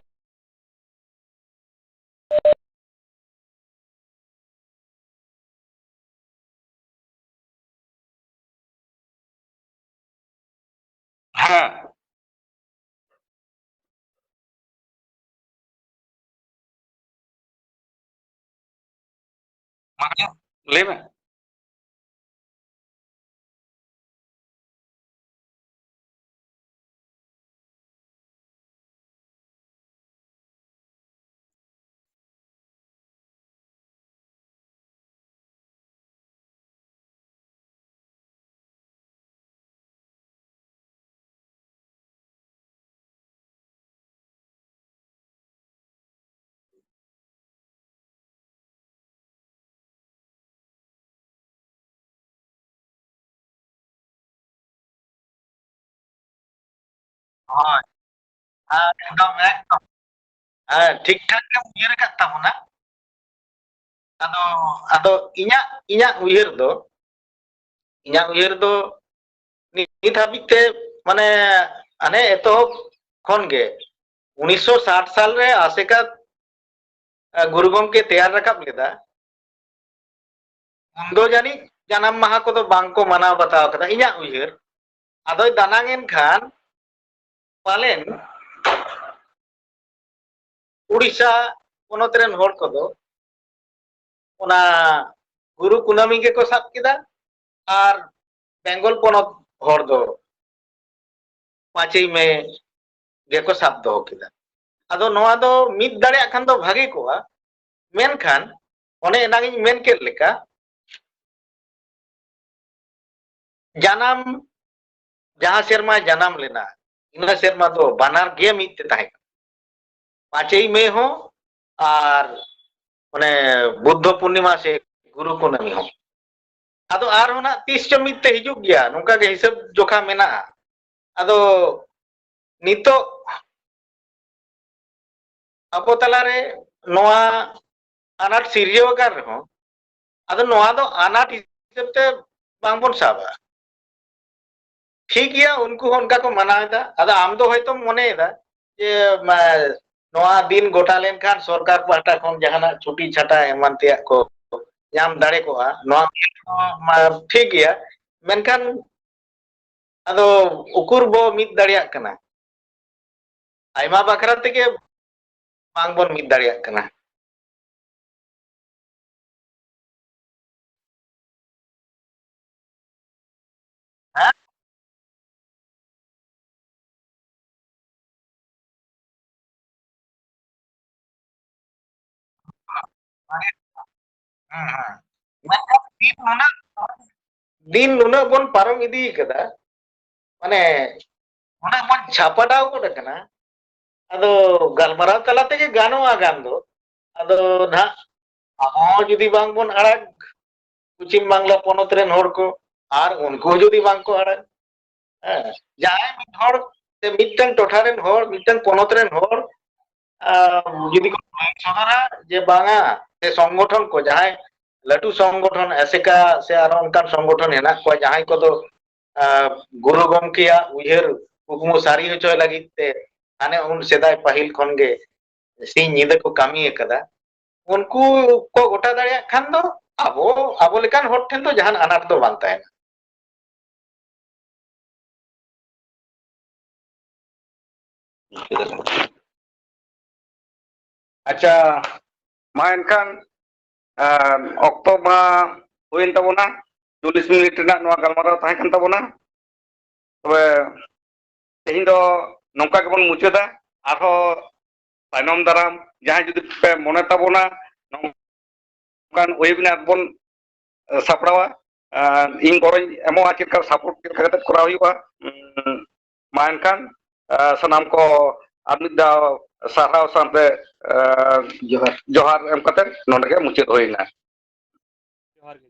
ᱦᱮᱸ᱾ ᱢᱟ ᱞᱟᱹᱭ ᱢᱮ᱾ ᱦᱳᱭ᱾ ᱦᱮᱸ, ᱮᱠᱫᱚᱢ, ᱮᱠᱫᱚᱢ᱾ ᱦᱮᱸ, ᱴᱷᱤᱠ ᱴᱷᱟᱠ ᱜᱮᱢ ᱩᱭᱦᱟᱹᱨ ᱟᱠᱟᱫ ᱛᱟᱵᱚᱱᱟ᱾ ᱟᱫᱚ, ᱟᱫᱚ ᱤᱧᱟᱹᱜ, ᱤᱧᱟᱹᱜ ᱩᱭᱦᱟᱹᱨ ᱫᱚ, ᱤᱧᱟᱹᱜ ᱩᱭᱦᱟᱹᱨ ᱫᱚ ᱱᱤᱛ ᱦᱟᱹᱵᱤᱡ ᱛᱮ, ᱢᱟᱱᱮ, ᱦᱟᱱᱮ ᱮᱛᱚᱦᱚᱵ ᱠᱷᱚᱱ ᱜᱮ, ᱩᱱᱤᱥᱥᱚ ᱥᱟᱴ ᱥᱟᱞ ᱨᱮ ᱟᱥᱮᱠᱟ, ᱮ, ᱜᱩᱨᱩ ᱜᱚᱢᱠᱮ ᱛᱮᱭᱟᱨ ᱨᱟᱠᱟᱵ ᱞᱮᱫᱟ, ᱩᱱᱫᱚ ᱡᱟᱹᱱᱤᱡ ᱡᱟᱱᱟᱢ ᱢᱟᱦᱟ ᱠᱚᱫᱚ ᱵᱟᱝ ᱠᱚ ᱢᱟᱱᱟᱣ ᱵᱟᱛᱟᱣ ᱠᱟᱫᱟ, ᱤᱧᱟᱹᱜ ᱩᱭᱦᱟᱹᱨ᱾ ᱟᱫᱚᱭ ᱫᱟᱱᱟᱝ ᱮᱱ ᱠᱷᱟᱱ ᱯᱟᱞᱮᱱ ᱩᱲᱤᱥᱥᱟ ᱯᱚᱱᱚᱛ ᱨᱮᱱ ᱦᱚᱲ ᱠᱚᱫᱚ ᱚᱱᱟ ᱜᱩᱨᱩ ᱠᱩᱱᱟᱹᱢᱤ ᱜᱮᱠᱚ ᱥᱟᱵ ᱠᱮᱫᱟ, ᱟᱨ ᱵᱮᱝᱜᱚᱞ ᱯᱚᱱᱚᱛ ᱦᱚᱲ ᱫᱚ ᱯᱟᱸᱪᱮᱭ ᱢᱮ ᱜᱮᱠᱚ ᱥᱟᱵ ᱫᱚᱦᱚ ᱠᱮᱫᱟ᱾ ᱟᱫᱚ ᱱᱚᱣᱟ ᱫᱚ ᱢᱤᱫ ᱫᱟᱲᱮᱭᱟᱜ ᱠᱷᱟᱱ ᱫᱚ ᱵᱷᱟᱜᱮ ᱠᱚᱜᱼᱟ, ᱢᱮᱱᱠᱷᱟᱱ ᱚᱱᱮ ᱮᱱᱟᱝ ᱤᱧ ᱢᱮᱱ ᱠᱮᱫ ᱞᱮᱠᱟ, ᱡᱟᱱᱟᱢ, ᱡᱟᱦᱟᱸ ᱥᱮᱨᱢᱟ ᱡᱟᱱᱟᱢ ᱞᱮᱱᱟ, ᱤᱱᱟᱹ ᱥᱮᱨᱢᱟ ᱫᱚ ᱵᱟᱱᱟᱨ ᱜᱮ ᱢᱤᱫ ᱛᱮ ᱛᱟᱦᱮᱸ ᱠᱟᱱᱟ᱾ ᱯᱟᱸᱪᱮᱭ ᱢᱮ ᱦᱚᱸ ᱟᱨ ᱚᱱᱮ ᱵᱩᱫᱽᱫᱷᱚ ᱯᱩᱨᱱᱤᱢᱟ ᱥᱮ ᱜᱩᱨᱩ ᱠᱩᱱᱟᱹᱢᱤ ᱦᱚᱸ᱾ ᱟᱫᱚ ᱟᱨᱦᱚᱸ ᱱᱟᱜ ᱛᱤᱥ ᱪᱚ ᱢᱤᱫ ᱛᱮ ᱦᱤᱡᱩᱜ ᱜᱮᱭᱟ, ᱱᱚᱝᱠᱟ ᱜᱮ ᱦᱤᱥᱟᱹᱵ ᱡᱚᱠᱷᱟ ᱢᱮᱱᱟᱜᱼᱟ᱾ ᱟᱫᱚ ᱱᱤᱛᱚᱜ ᱟᱵᱚ ᱛᱟᱞᱟᱨᱮ ᱱᱚᱣᱟ ᱟᱱᱟᱴ ᱥᱤᱨᱡᱟᱹᱣ ᱟᱠᱟᱱ ᱨᱮᱦᱚᱸ, ᱟᱫᱚ ᱱᱚᱣᱟ ᱫᱚ ᱟᱱᱟᱴ ᱦᱤᱥᱟᱹᱵ ᱛᱮ ᱵᱟᱝᱵᱚᱱ ᱥᱟᱵᱟ᱾ ᱴᱷᱤᱠ ᱜᱮᱭᱟ, ᱩᱱᱠᱩ ᱦᱚᱸ ᱚᱱᱠᱟ ᱠᱚ ᱢᱟᱱᱟᱣ ᱮᱫᱟ᱾ ᱟᱫᱚ ᱟᱢ ᱫᱚ ᱦᱚᱭᱛᱚᱢ ᱢᱚᱱᱮᱭᱮᱫᱟ ᱡᱮ, ᱢᱟ, ᱱᱚᱣᱟ ᱫᱤᱱ ᱜᱚᱴᱟ ᱞᱮᱱᱠᱷᱟᱱ ᱥᱚᱨᱠᱟᱨ ᱯᱟᱦᱴᱟ ᱠᱷᱚᱱ ᱡᱟᱦᱟᱱᱟᱜ ᱪᱷᱩᱴᱤ ᱪᱷᱟᱴᱟ ᱮᱢᱟᱱ ᱛᱮᱭᱟᱜ ᱠᱚ ᱧᱟᱢ ᱫᱟᱲᱮ ᱠᱚᱜᱼᱟ, ᱱᱚᱣᱟ ᱢᱟ ᱴᱷᱤᱠ ᱜᱮᱭᱟ, ᱢᱮᱱᱠᱷᱟᱱ ᱟᱫᱚ ᱩᱠᱩᱨ ᱵᱚ ᱢᱤᱫ ᱫᱟᱲᱮᱭᱟᱜ ᱠᱟᱱᱟ? ᱟᱭᱢᱟ ᱵᱟᱠᱷᱨᱟ ᱛᱮᱜᱮ ᱵᱟᱝᱵᱚᱱ ᱢᱤᱫ ᱫᱟᱲᱮᱭᱟᱜ ᱠᱟᱱᱟ᱾ ᱦᱮᱸ? ᱦᱮᱸ, ᱦᱮᱸ᱾ ᱢᱮᱱᱠᱷᱟᱱ ᱫᱤᱱ ᱱᱩᱱᱟᱹᱜ, ᱫᱤᱱ ᱱᱩᱱᱟᱹᱜ ᱵᱚᱱ ᱯᱟᱨᱚᱢ ᱤᱫᱤ ᱠᱟᱫᱟ, ᱢᱟᱱᱮ, ᱩᱱᱟᱹᱜ ᱵᱚᱱ ᱪᱷᱟᱯᱟᱰᱟᱣ ᱜᱚᱫ ᱟᱠᱟᱱᱟ᱾ ᱟᱫᱚ ᱜᱟᱞᱢᱟᱨᱟᱣ ᱛᱟᱞᱟ ᱛᱮᱜᱮ ᱜᱟᱱᱚᱜᱼᱟ ᱜᱟᱱ ᱫᱚ᱾ ᱟᱫᱚ ᱱᱟᱦᱟᱜ ᱟᱵᱚ ᱦᱚᱸ ᱡᱩᱫᱤ ᱵᱟᱝᱵᱚᱱ ᱟᱲᱟᱜ, ᱯᱚᱪᱷᱤᱢ ᱵᱟᱝᱞᱟ ᱯᱚᱱᱚᱛ ᱨᱮᱱ ᱦᱚᱲ ᱠᱚ, ᱟᱨ ᱩᱱᱠᱩ ᱦᱚᱸ ᱡᱩᱫᱤ ᱵᱟᱝ ᱠᱚ ᱟᱲᱟᱜ, ᱦᱮᱸ, ᱡᱟᱦᱟᱸᱭ ᱢᱤᱫ ᱦᱚᱲ ᱥᱮ ᱢᱤᱫᱴᱟᱝ ᱴᱚᱴᱷᱟ ᱨᱮᱱ ᱦᱚᱲ, ᱢᱤᱫᱴᱟᱝ ᱯᱚᱱᱚᱛ ᱨᱮᱱ ᱦᱚᱲ, ᱟᱨ ᱡᱩᱫᱤ ᱠᱚ ᱞᱟᱹᱭ ᱥᱚᱫᱚᱨᱟ ᱡᱮ ᱵᱟᱝᱟ, ᱥᱮ ᱥᱚᱝᱜᱚᱴᱷᱚᱱ ᱠᱚ, ᱡᱟᱦᱟᱸᱭ ᱞᱟᱹᱴᱩ ᱥᱚᱝᱜᱚᱴᱷᱚᱱ, ᱮᱥᱮᱠᱟ ᱥᱮ ᱟᱨᱚ ᱚᱱᱠᱟᱱ ᱥᱚᱝᱜᱚᱴᱷᱚᱱ ᱦᱮᱱᱟᱜ ᱠᱚᱣᱟ, ᱡᱟᱦᱟᱸᱭ ᱠᱚᱫᱚ, ᱟᱨ, ᱜᱩᱨᱩ ᱜᱚᱢᱠᱮᱭᱟᱜ ᱩᱭᱦᱟᱹᱨ ᱠᱩᱠᱢᱩ ᱥᱟᱹᱨᱤ ᱦᱚᱪᱚᱭ ᱞᱟᱹᱜᱤᱫ ᱛᱮ ᱦᱟᱱᱮ ᱩᱱ ᱥᱮᱫᱟᱭ ᱯᱟᱹᱦᱤᱞ ᱠᱷᱚᱱ ᱜᱮ ᱥᱤᱧ ᱧᱤᱫᱟᱹ ᱠᱚ ᱠᱟᱹᱢᱤ ᱟᱠᱟᱫᱟ, ᱩᱱᱠᱩ ᱠᱚ ᱜᱚᱴᱟ ᱫᱟᱲᱮᱭᱟᱜ ᱠᱷᱟᱱ ᱫᱚ ᱟᱵᱚ, ᱟᱵᱚ ᱞᱮᱠᱟᱱ ᱦᱚᱲ ᱴᱷᱮᱱ ᱫᱚ ᱡᱟᱦᱟᱱ ᱟᱱᱟᱴ ᱫᱚ ᱵᱟᱝ ᱛᱟᱦᱮᱱᱟ᱾ ᱟᱪᱪᱷᱟ, ᱢᱟ ᱮᱱᱠᱷᱟᱱ, ᱟᱨ ᱚᱠᱛᱚ ᱢᱟ ᱦᱩᱭᱮᱱ ᱛᱟᱵᱚᱱᱟ, ᱪᱚᱞᱞᱤᱥ ᱢᱤᱱᱤᱴ ᱨᱮᱱᱟᱜ ᱱᱚᱣᱟ ᱜᱟᱞᱢᱟᱨᱟᱣ ᱛᱟᱦᱮᱸ ᱠᱟᱱ ᱛᱟᱵᱚᱱᱟ᱾ ᱛᱚᱵᱮ ᱛᱮᱦᱮᱧ ᱫᱚ ᱱᱚᱝᱠᱟ ᱜᱮᱵᱚᱱ ᱢᱩᱪᱟᱹᱫᱟ᱾ ᱟᱨᱦᱚᱸ ᱛᱟᱭᱱᱚᱢ ᱫᱟᱨᱟᱢ ᱡᱟᱦᱟᱸᱭ ᱡᱩᱫᱤ ᱯᱮ ᱢᱚᱱᱮ ᱛᱟᱵᱚᱱᱟ, ᱱᱚᱝᱠᱟᱱ webinar ᱵᱚᱱ ᱥᱟᱯᱲᱟᱣᱟ᱾ ᱟᱨ ᱤᱧ ᱜᱚᱲᱚᱧ ᱮᱢᱚᱜᱼᱟ, ᱪᱮᱫ ᱞᱮᱠᱟ support, ᱪᱮᱫ ᱞᱮᱠᱟ ᱠᱟᱛᱮ ᱠᱚᱨᱟᱣ ᱦᱩᱭᱩᱜᱼᱟ᱾ ᱩᱸ, ᱢᱟ ᱮᱱᱠᱷᱟᱱ, ᱟᱨ ᱥᱟᱱᱟᱢ ᱠᱚ ᱟᱨ ᱢᱤᱫ ᱫᱷᱟᱣ ᱥᱟᱨᱦᱟᱣ ᱥᱟᱶᱛᱮ, ᱟᱨ ᱡᱚᱦᱟᱨ᱾ ᱡᱚᱦᱟᱨ ᱮᱢ ᱠᱟᱛᱮ ᱱᱚᱰᱮ ᱜᱮ ᱢᱩᱪᱟᱹᱫ ᱦᱩᱭᱱᱟ᱾ ᱡᱚᱦᱟᱨ ᱜᱮ᱾